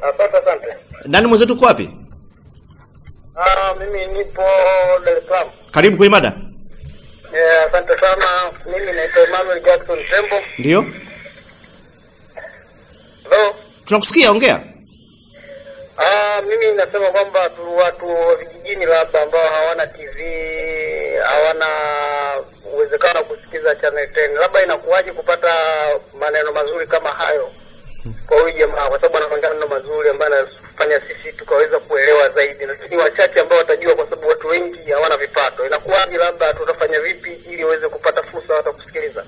Asante asante. Nani mwenzetu uko wapi? Mimi nipo Dar es Salaam. Karibu kwa mada. Asante sana. Mimi naitwa Emmanuel Jackson Tembo. Ndio. Hello. Tunakusikia, ongea. Mimi nasema kwamba watu wa vijijini labda ambao hawana TV, hawana uwezekano kusikiza Channel 10, labda inakuwaje kupata maneno mazuri kama hayo kwa huyu jamaa, kwa sababu anaongea maneno mazuri ambayo anafanya sisi tukaweza kuelewa zaidi, lakini wachache ambao watajua, kwa sababu watu wengi hawana vipato. Inakuwaje, labda tutafanya vipi ili waweze kupata fursa hata kusikiliza?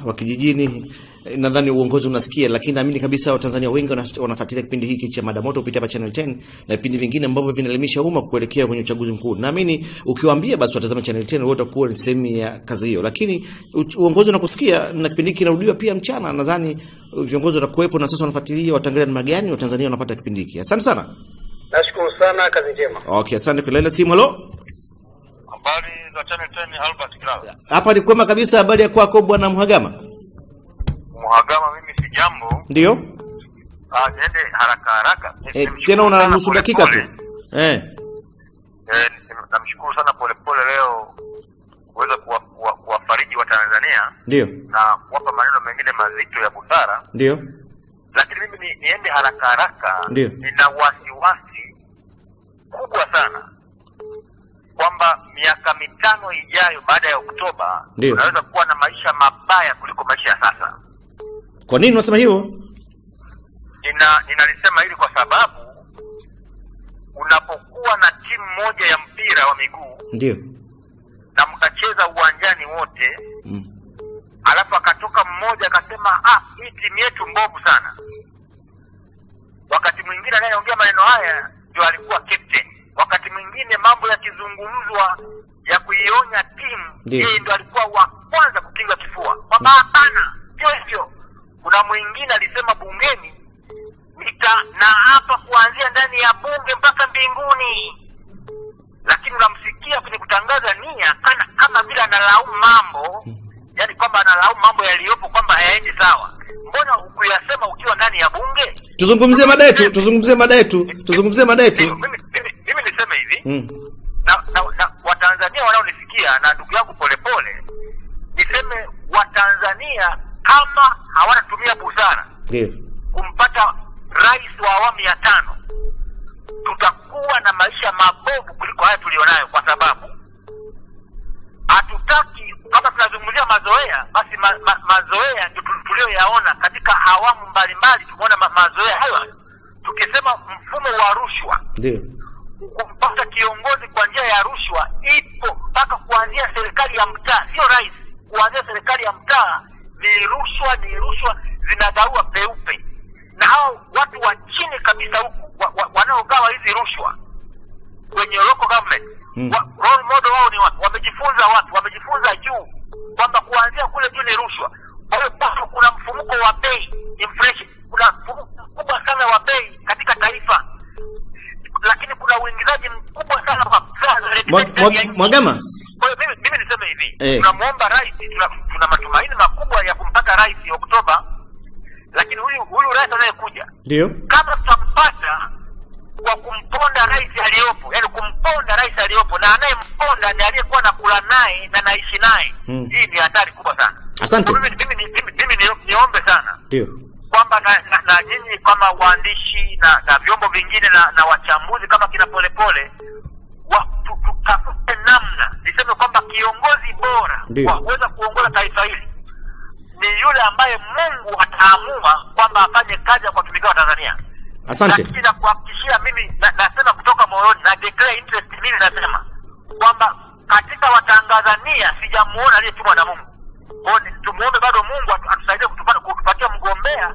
Wa kijijini nadhani uongozi unasikia, lakini naamini kabisa Watanzania wengi wanafuatilia kipindi hiki cha Mada Moto kupitia hapa Channel 10 na vipindi vingine ambavyo vinaelimisha umma kuelekea kwenye uchaguzi mkuu. Naamini ukiwaambia basi watazama Channel 10 wote watakuwa ni sehemu ya kazi hiyo. Lakini uongozi unakusikia, na kipindi hiki kinarudiwa pia mchana, nadhani viongozi watakuwepo na sasa wanafuatilia, wataangalia namna gani Watanzania wanapata kipindi hiki. Asante sana. Nashukuru sana, kazi njema. Okay, asante kwa laila simu. Hello. Habari za Channel 10, Albert Kilala. Hapa ni kwema kabisa. Habari ya kwako bwana Mhagama? Mhagama, mimi si jambo. Ndio. Niende haraka haraka. Tena una nusu dakika tu. Namshukuru sana Polepole leo kuweza kuwafariji wa Tanzania. Ndio. Na kuwapa maneno mengine mazito ya busara. Ndio. Lakini mimi niende haraka haraka. Ndio. Nina wasiwasi kubwa sana kwamba miaka 5 ijayo baada ya Oktoba tunaweza kuwa na maisha mabaya kuliko maisha ya sasa. Kwa nini unasema hivyo? Ninalisema hili kwa sababu unapokuwa na timu moja ya mpira wa miguu, ndio, na mkacheza uwanjani wote, alafu akatoka mmoja akasema hii timu yetu mbovu sana. Wakati mwingine anayeongea maneno haya ndio alikuwa captain. Wakati mwingine mambo yakizungumzwa ya kuionya timu, yeye ndio alikuwa wa kwanza kukinga kifua kwamba hapana, sio hivyo. Kuna mwingine alisema bungeni, na hapa kuanzia ndani ya bunge mpaka mbinguni. Lakini unamsikia kwenye kutangaza nia kama vile analaumu mambo, yani kwamba analaumu mambo yaliyopo kwamba hayaendi sawa. Mbona hukuyasema ukiwa ndani ya bunge? Tuzungumzie mada yetu, tuzungumzie mada yetu, tuzungumzie mada yetu. Mimi niseme hivi. Na Watanzania wanaonisikia na ndugu yangu Polepole, niseme Watanzania kama hawatatumia busara, ndio, kumpata rais wa awamu ya 5, tutakuwa na maisha mabovu kuliko haya tulionayo, kwa sababu hatutaki, kama tunazungumzia mazoea, basi mazoea ndio tulioyaona katika awamu mbalimbali. Tumeona mazoea hayo. Tukisema mfumo wa rushwa, ndio, kumpata kiongozi kwa njia ya rushwa ipo mpaka kuanzia serikali ya mtaa, sio rais, kuanzia serikali ya mtaa ni rushwa, ni rushwa zinagawa peupe. Na hao watu wa chini kabisa huku wanaogawa hizi rushwa kwenye local government, role model wao ni watu wamejifunza, watu wamejifunza juu kwamba kuanzia kule juu ni rushwa. Kwa hiyo kuna mfumuko wa bei, inflation, kuna mfumuko mkubwa sana wa bei katika taifa, lakini kuna uingizaji mkubwa sana wa fedha. Mwagama, kwa hiyo mimi niseme hivi, tunamuomba rais, tuna matumaini makubwa ya kumpata rais Oktoba, lakini huyu rais anayekuja, ndio, kama tutampata aliyopo, yani kumponda rais aliyopo, na anayemponda ni aliyekuwa nakula naye na naishi naye. Hii ni hatari kubwa sana. Asante. Mimi niombe sana ndio kwamba na nyinyi kama waandishi na vyombo vingine na wachambuzi kama kina Polepole tutafute namna, niseme kwamba kiongozi bora wa kuweza kuongoza taifa hili ni yule ambaye Mungu ataamua kwamba afanye kazi ya kuwatumikia Watanzania. Asante. Lakini na kuhakikishia mimi nasema kutoka moyoni na declare interest, mimi nasema kwamba katika Watanzania sijamuona aliyetumwa na Mungu. Kwa hiyo tumuombe bado Mungu atusaidie kutupatia mgombea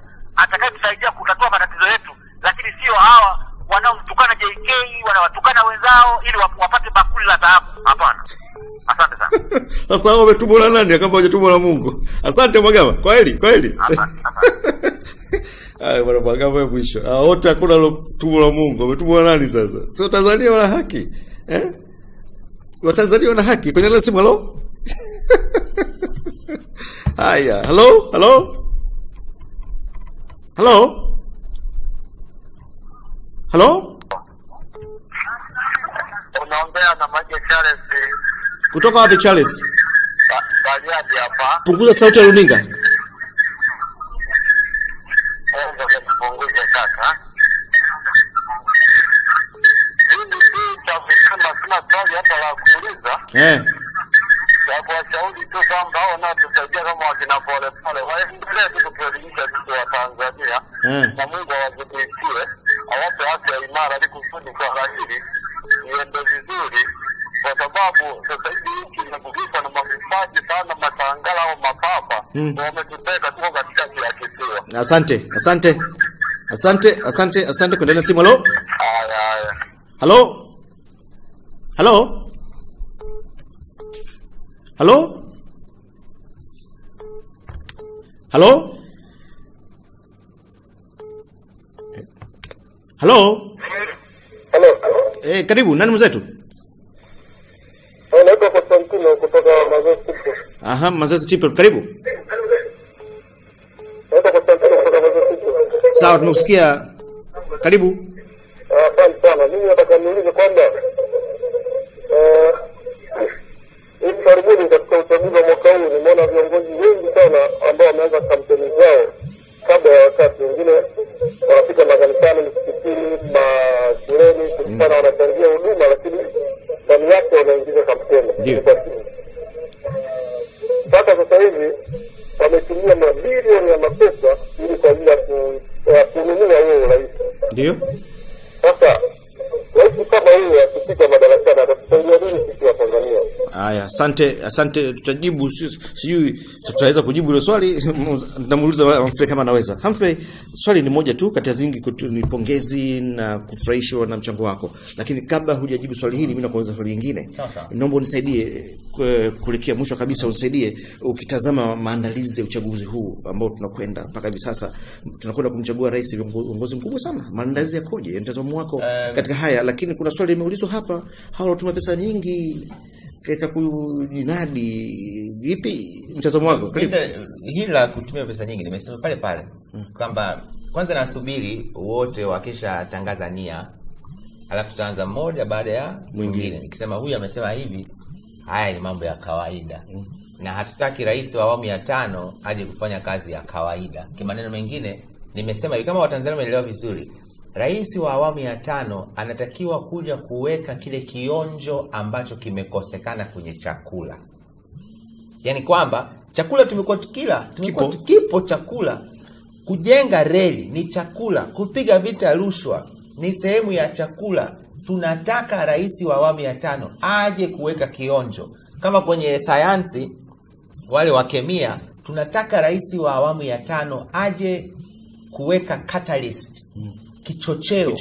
atakayetusaidia kutatua matatizo yetu, lakini sio hawa wanaomtukana JK, wanawatukana wenzao ili wapate bakuli la dhahabu. Hapana. Asante sana. Sasa hao wametumwa na nani kama hawajatumwa na Mungu? Asante Mwagama. Kweli, kweli. Haya bwana Mwagama wewe mwisho. Wote hakuna alotumwa na Mungu. Wametumwa na nani sasa? Sio Tanzania wana haki. Eh? Watanzania wana haki. Kwenye simu hello? Haya, hello? Hello? Hello? Hello? Unaongea na Maje Charles. Kutoka wapi Charles? Bariadi hapa. Punguza sauti ya runinga. Punguza sasa. Mimi si cha kusema, sina swali hapa la kuuliza. Ya kuwashauri tu kwamba hao wanaotusaidia kama wakina Polepole waendelee tu kutuelimisha sisi wa Tanzania, na Mungu awazidishie, awape afya imara ili kusudi swala hili iende vizuri, kwa sababu sasa hivi nchi imegubikwa na mafisadi sana, matangala au mapapa wametuteka, tuko katikati ya kisiwa. Asante, asante. Asante, asante, asante. Kuendelea simu. Hello? Haya. Hello? Hello? Hello? Hello? Hello? Hello. Karibu, nani mwenzetu? Naitwa Constantino kutoka Mazezi Tipo. Aha, Mazezi Tipo, karibu. Naitwa Constantino kutoka Mazezi Tipo. Sawa, tumekusikia. Karibu. Asante sana. Mimi nataka niulize kwamba hivi karibuni katika uchaguzi wa mwaka huu nimeona viongozi wengi sana ambao wameanza kampeni zao kabla ya wakati. Wengine wanafika makanisani, misikitini, mashuleni kukutana, wanachangia huduma, lakini ndani yake wanaingiza kampeni. Mpaka sasa hivi wametumia mabilioni ya mapesa ili kwa ajili ya kununua huo urais. Ndio. Sasa rais kama huyo akifika madarakani atatusaidia nini sisi wa Tanzania? Haya, asante, asante. Tutajibu, sijui tutaweza kujibu hilo swali. Nitamuuliza Humphrey kama anaweza. Humphrey, swali ni moja tu kati ya zingi, ni pongezi na kufurahishwa na mchango wako. Lakini kabla hujajibu swali hili, mimi nakuuliza swali lingine. Naomba unisaidie kuelekea mwisho kabisa, unisaidie ukitazama maandalizi ya uchaguzi huu ambao tunakwenda mpaka hivi sasa, tunakwenda kumchagua rais, viongozi mkubwa sana. Maandalizi yakoje? Mtazamo wako katika haya? Lakini kuna swali limeulizwa hapa, hao wanatumia pesa nyingi katika kujinadi, vipi mtazamo wako? Karibu. Hili la kutumia pesa nyingi nimesema pale pale kwamba kwanza nasubiri wote wakishatangaza nia, alafu tutaanza mmoja baada ya mwingine. Nikisema huyu amesema hivi, haya ni mambo ya kawaida. Na hatutaki rais wa awamu ya 5 aje kufanya kazi ya kawaida. Kwa maneno mengine nimesema hivi, kama Watanzania wameelewa vizuri, rais wa awamu ya 5 anatakiwa kuja kuweka kile kionjo ambacho kimekosekana kwenye chakula. Yaani kwamba chakula tumekuwa tukila, tumekuwa tukipo chakula. Kujenga reli ni chakula, kupiga vita rushwa ni sehemu ya chakula. Tunataka rais wa awamu ya 5 aje kuweka kionjo. Kama kwenye sayansi wale wa kemia, tunataka rais wa awamu ya 5 aje kuweka catalyst, kichocheo.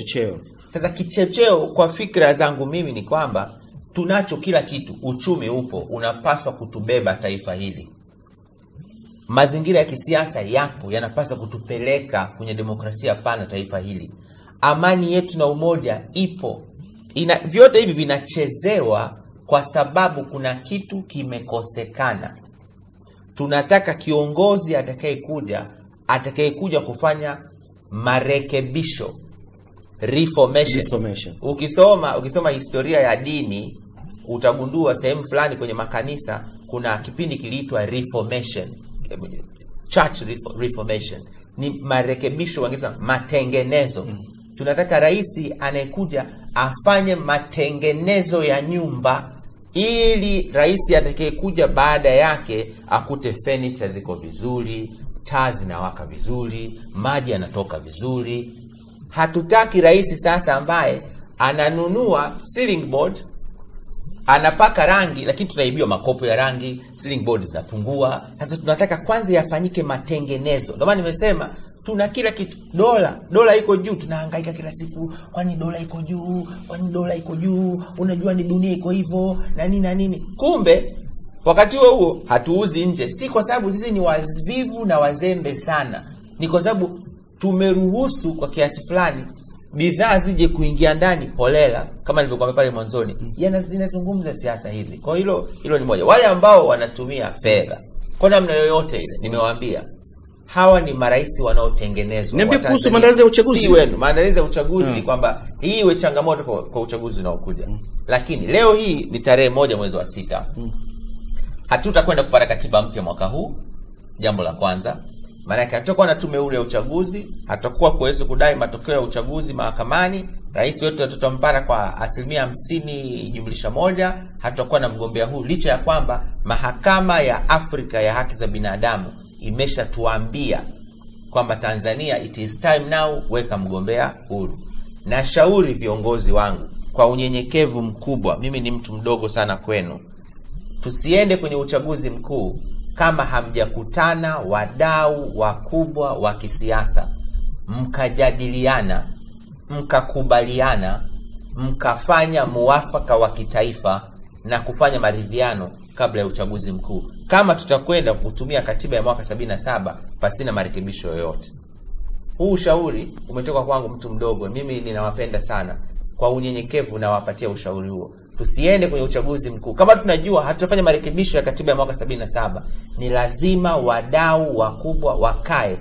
Sasa kichocheo kwa fikra zangu mimi ni kwamba tunacho kila kitu, uchumi upo, unapaswa kutubeba taifa hili. Mazingira ya kisiasa yapo, yanapaswa kutupeleka kwenye demokrasia pana taifa hili. Amani yetu na umoja ipo. Vyote hivi vinachezewa kwa sababu kuna kitu kimekosekana. Tunataka kiongozi atakayekuja kufanya marekebisho. Reformation. Ukisoma historia ya dini utagundua sehemu fulani kwenye makanisa kuna kipindi kiliitwa Reformation, Church Reformation. Ni marekebisho, wangesema matengenezo. Tunataka rais anayekuja afanye matengenezo ya nyumba ili rais atakayekuja baada yake akute furniture ziko vizuri, taa zinawaka vizuri, maji yanatoka vizuri. Hatutaki rais sasa ambaye ananunua ceiling board, anapaka rangi, lakini tunaibiwa makopo ya rangi, ceiling board zinapungua. Sasa tunataka kwanza yafanyike matengenezo. Ndio maana nimesema tuna kila kitu. Dola iko juu, tunahangaika kila siku, kwani dola iko juu, kwani dola iko juu, unajua ni dunia iko hivyo na nini na nini. Kumbe wakati huo huo hatuuzi nje, si kwa sababu sisi ni wavivu na wazembe sana, ni kwa sababu tumeruhusu kwa kiasi fulani bidhaa zije kuingia ndani holela, kama nilivyokuambia pale mwanzoni. Zinazungumza siasa hizi. Kwa hilo ni moja. Wale ambao wanatumia fedha kwa namna yoyote ile, nimewaambia hawa ni marais wanaotengenezwa. Niambie kuhusu maandalizi ya uchaguzi. Si wenu. Maandalizi ya uchaguzi ni kwamba hii iwe changamoto kwa uchaguzi unaokuja. Lakini leo hii ni tarehe 1 mwezi wa 6. Hatutakwenda kupata katiba mpya mwaka huu, jambo la kwanza. Maana yake hatutakuwa na tume ule ya uchaguzi, hatutakuwa kuweza kudai matokeo ya uchaguzi mahakamani. Rais wetu tutampata kwa 50% + 1, hatutakuwa na mgombea huu, licha ya kwamba mahakama ya Afrika ya haki za binadamu imeshatuambia kwamba Tanzania, it is time now, weka mgombea huru. Nashauri viongozi wangu kwa unyenyekevu mkubwa, mimi ni mtu mdogo sana kwenu, tusiende kwenye uchaguzi mkuu kama hamjakutana wadau wakubwa wa kisiasa, mkajadiliana, mkakubaliana, mkafanya muafaka wa kitaifa na kufanya maridhiano kabla ya uchaguzi mkuu, kama tutakwenda kutumia katiba ya mwaka 77 pasina marekebisho yoyote. Huu ushauri umetoka kwangu mtu mdogo, mimi ninawapenda sana, kwa unyenyekevu nawapatia ushauri huo. Tusiende kwenye uchaguzi mkuu kama tunajua hatutafanya marekebisho ya katiba ya mwaka 77. Ni lazima wadau wakubwa wakae,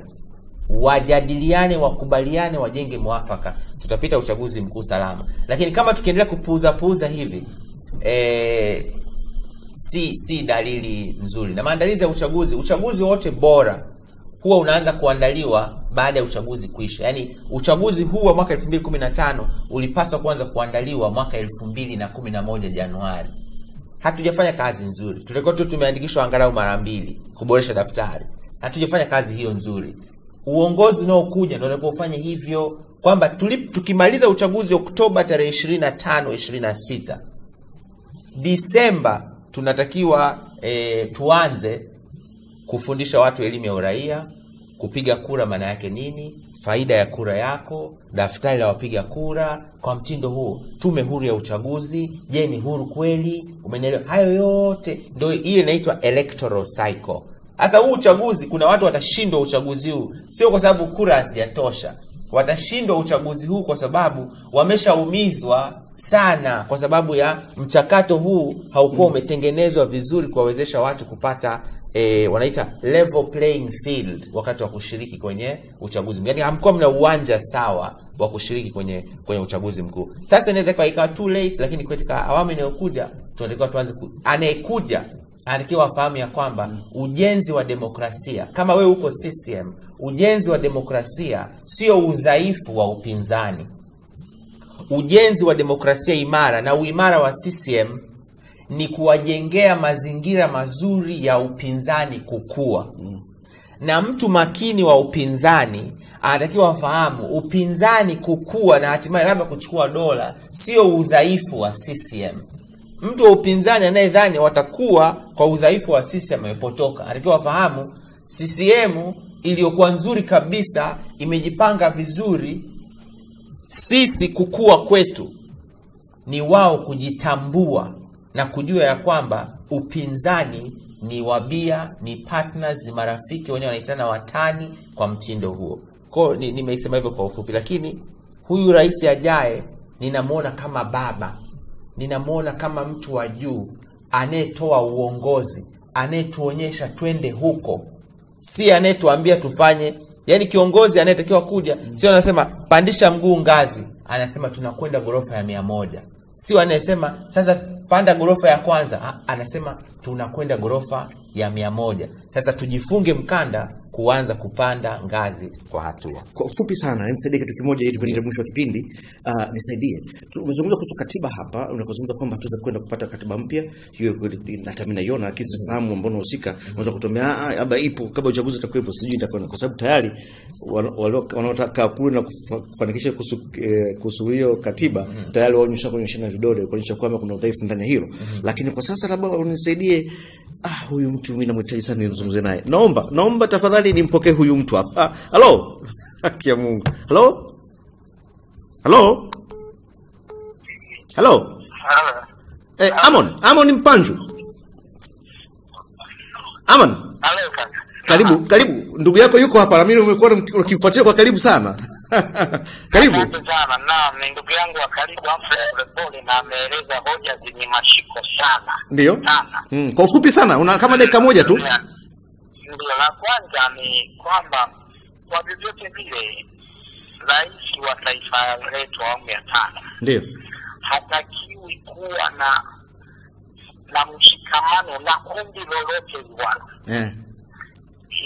wajadiliane, wakubaliane, wajenge mwafaka, tutapita uchaguzi mkuu salama. Lakini kama tukiendelea kupuuza hivi, si dalili nzuri. Na maandalizi ya uchaguzi wote bora huwa unaanza kuandaliwa baada ya uchaguzi kuisha. Yaani uchaguzi huu wa mwaka 2015 ulipaswa kuanza kuandaliwa mwaka 2011 Januari. Hatujafanya kazi nzuri. Tulikuwa tu tumeandikishwa angalau mara 2 kuboresha daftari. Hatujafanya kazi hiyo nzuri. Uongozi unaokuja ndio unatakiwa ufanye hivyo, kwamba tukimaliza uchaguzi Oktoba tarehe 25, 26, Disemba tunatakiwa tuanze kufundisha watu elimu ya uraia, kupiga kura maana yake nini, faida ya kura yako, daftari la wapiga kura. Kwa mtindo huo, tume huru ya uchaguzi, je, ni huru kweli? Umenielewa? Hayo yote ndio ile inaitwa electoral cycle. Sasa huu uchaguzi, kuna watu watashindwa uchaguzi huu, sio kwa sababu kura hazijatosha. Watashindwa uchaguzi huu kwa sababu wameshaumizwa sana, kwa sababu ya mchakato huu haukuwa umetengenezwa vizuri kuwawezesha watu kupata wanaita level playing field wakati wa kushiriki kwenye uchaguzi. Yaani hamkuwa mna uwanja sawa wa kushiriki kwenye uchaguzi mkuu. Sasa inaweza ikawa too late, lakini katika awamu inayokuja tunatakiwa tuanze anayekuja anatakiwa afahamu ya kwamba ujenzi wa demokrasia, kama wewe uko CCM, ujenzi wa demokrasia sio udhaifu wa upinzani. Ujenzi wa demokrasia imara na uimara wa CCM ni kuwajengea mazingira mazuri ya upinzani kukua. Na mtu makini wa upinzani anatakiwa afahamu upinzani kukua na hatimaye labda kuchukua dola sio udhaifu wa CCM. Mtu wa upinzani anayedhani watakuwa kwa udhaifu wa CCM amepotoka. Anatakiwa afahamu CCM iliyokuwa nzuri kabisa, imejipanga vizuri, sisi kukua kwetu ni wao kujitambua na kujua ya kwamba upinzani ni wabia, ni partners, ni marafiki, wenyewe wanaitana watani kwa mtindo huo. Kwa nimeisema hivyo kwa ufupi, lakini huyu rais ajaye ninamuona kama baba, ninamuona kama mtu wa juu anayetoa uongozi, anayetuonyesha twende huko, si anayetuambia tufanye. Yaani kiongozi anayetakiwa kuja sio anasema pandisha mguu ngazi, Anasema tunakwenda ghorofa ya 100. Sio anayesema sasa panda ghorofa ya kwanza. Anasema tunakwenda ghorofa ya 100. Sasa tujifunge mkanda kuanza kupanda ngazi kwa hatua. Kwa ufupi sana, nisaidie kitu kimoja ili tuende mwisho wa kipindi. Nisaidie. Tumezungumza kuhusu katiba hapa, unazungumza kwamba tuweze kwenda kupata katiba mpya. Hiyo hata mimi naiona, lakini sifahamu mbona husika. Unaweza kutumia labda ipo kabla uchaguzi utakuwepo, sijui itakuwa, kwa sababu tayari wanaotaka kule na kufanikisha kuhusu hiyo katiba tayari waonyesha kuonyeshana vidole kuonyesha kwamba kuna udhaifu ndani ya hilo. Lakini kwa sasa labda unisaidie, huyu mtu mimi namhitaji sana nizungumze naye. Naomba tafadhali nimpokee huyu mtu hapa. Hello. Haki ya Mungu. Hello. Hello. Hello. Amon Mpanju. Amon. Hello kaka. Karibu. Ndugu yako yuko hapa na mimi umekuwa ukimfuatilia kwa karibu sana. Karibu. Asante sana. Naam, ni ndugu yangu wa karibu Humphrey Polepole na ameeleza hoja zenye mashiko sana. Ndio. Kwa ufupi sana, una kama dakika moja tu. Ndio, la kwanza ni kwamba kwa vyovyote vile rais wa taifa letu awamu ya 5 ndio hatakiwi kuwa na mshikamano na kundi lolote liwalo.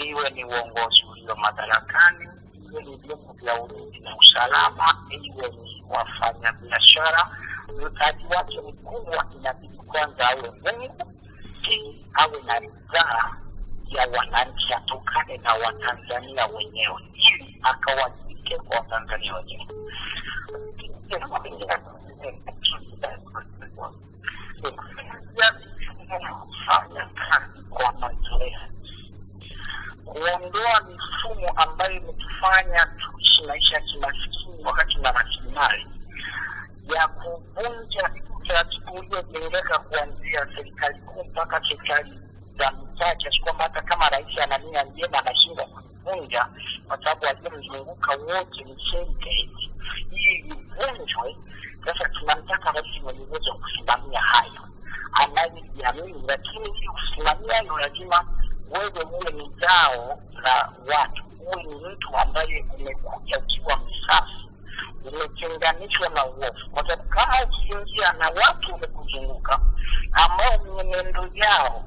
Iwe ni uongozi ulio madarakani, iwe ni vyombo vya ulinzi na usalama, iwe ni wafanyabiashara. Mtaji wake mkubwa inabidi kwanza awe Mungu, pili awe na ridhaa ya wananchi, atokane na Watanzania wenyewe ili akawajibike kwa Watanzania wenyewe. Kufanya kazi kwa mazoea, kuondoa mifumo ambayo imetufanya tuishi maisha ya kimaskini wakati na rasilimali, ya kuvunja utaratibu uliojengeka kuanzia serikali kuu mpaka serikali za mitaa, kiasi kwamba hata kama rais ana nia njema anashindwa kuvunja kwa sababu waliomzunguka wote ni syndicate. Hii ivunjwe. Sasa tunamtaka rais mwenye uwezo wa kusimamia hayo, anayejiamini, lakini ili kusimamia hayo lazima wewe uwe ni zao la watu, uwe ni mtu ambaye umekuja ukiwa msafi, umetenganishwa na uovu. Kwa sababu kama ukiingia na watu wamekuzunguka ambao mienendo yao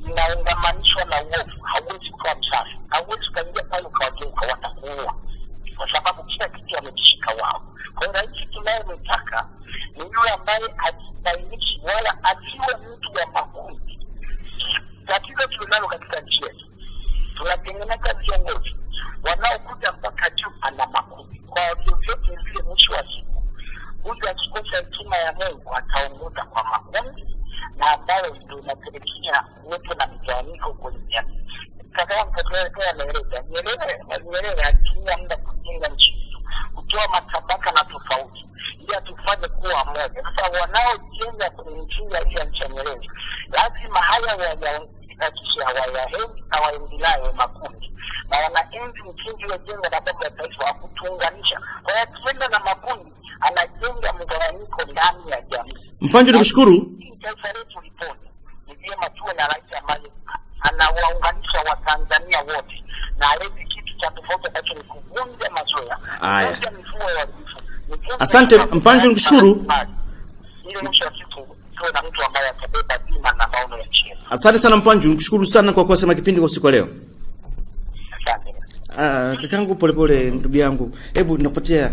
inaungamanishwa na uovu, hauwezi kuwa msafi, hauwezi kuingia pale ukawageuka, watakuua, kwa sababu kila kitu wamekishika wao. Kwa hiyo rais tunayemtaka ni yule ambaye hajibainishi wala asiwe mtu wa makundi. Tatizo tulilonalo katika nchi yetu, tunatengeneza viongozi wanaokuja mpaka juu ana makundi. Kwa vyovyote vile, mwisho wa siku huyu akikosa hekima ya Mungu ataongoza kwa makundi, na ambayo ndio inapelekea kuwepo na migawanyiko kwenye jamii. Kaka mtoto ameeleza, Nyerere alitumia muda kujenga nchi yetu, kutoa matabaka na tofauti ili atufanye kuwa moja. Sasa wanaojenga kwenye misingi ya nchi ya Nyerere lazima haya hawaendi nayo makundi, na wanaenzi msingi uliojengwa na baba ya taifa wa kutuunganisha. Kwa hiyo akienda na makundi anajenga mgawanyiko ndani ya jamii. Mpanju, nikushukuru. Taifa letu lipone, ni vyema tuwe na rais ambaye anawaunganisha Watanzania wote na alete kitu cha tofauti ambacho ni kuvunja mazoea, kuvunja mifumo ya uhalifu. Asante Mpanju, nikushukuru. Ili mwisho wa siku tuwe na mtu ambaye atabeba dhima na maono ya nchi yetu. Asante sana Mpanju, nikushukuru sana kwa kuwa sema kipindi kwa usiku wa leo. Asante. Kakangu Polepole, ndugu yangu, hebu nakupatia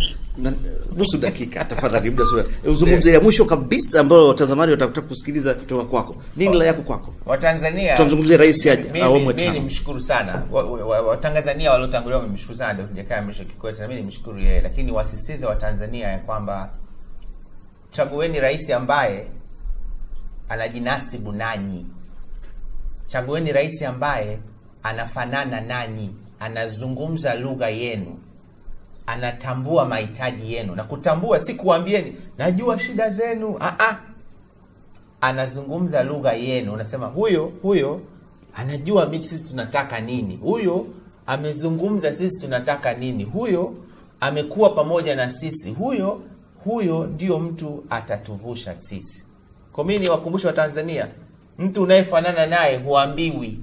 nusu dakika tafadhali, muda sio. Uzungumzie ya mwisho kabisa ambao watazamaji watataka kusikiliza kutoka kwako. Nini la yako kwako? Watanzania, tunamzungumzia rais aje awamu ya 5. Mimi nimshukuru sana Watanzania waliotangulia wamemshukuru sana Dr. Jakaya Mrisho Kikwete, na mimi nimshukuru yeye, lakini wasisitize Watanzania ya kwamba chagueni rais ambaye anajinasibu nanyi. Chagueni rais ambaye anafanana nanyi, anazungumza lugha yenu, anatambua mahitaji yenu. Na kutambua si kuambieni najua shida zenu, anazungumza lugha yenu. Unasema huyo anajua mimi sisi tunataka nini, huyo amezungumza sisi tunataka nini, huyo amekuwa pamoja na sisi, huyo ndio mtu atatuvusha sisi. Kwa mimi niwakumbushe wa Tanzania, mtu unayefanana naye huambiwi.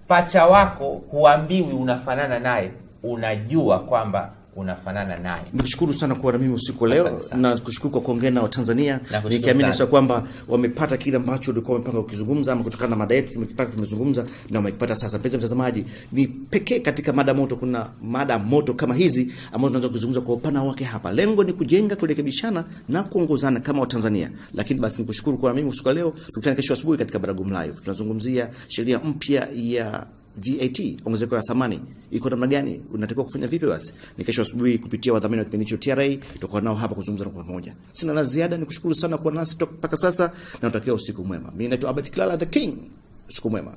Pacha wako huambiwi unafanana naye, unajua kwamba unafanana naye. Nikushukuru sana kuwa na mimi usiku wa leo Asante sana. na kushukuru kwa kuongea na Watanzania, Nakushukuru nikiamini sana. sasa kwamba wamepata kile ambacho ulikuwa umepanga kukizungumza, ama kutokana na mada yetu tumekipata, tumezungumza na wamekipata sasa. Mpenzi mtazamaji, ni pekee katika mada moto, kuna mada moto kama hizi ambazo tunaweza kuzungumza kwa upana wake hapa. Lengo ni kujenga, kurekebishana na kuongozana kama Watanzania. Lakini basi nikushukuru kwa na mimi usiku wa leo, tukutane kesho asubuhi katika Baragumu Live. Tunazungumzia sheria mpya ya VAT, ongezeko la thamani iko namna gani, unatakiwa kufanya vipi? Basi ni kesho asubuhi kupitia wadhamini wa kipindi hicho TRA, tutakuwa nao hapa kuzungumza kwa pamoja. Sina la ziada, nikushukuru sana kuwa nasi mpaka sasa na natakia usiku mwema. Mimi naitwa Albert Kilala the King, usiku mwema.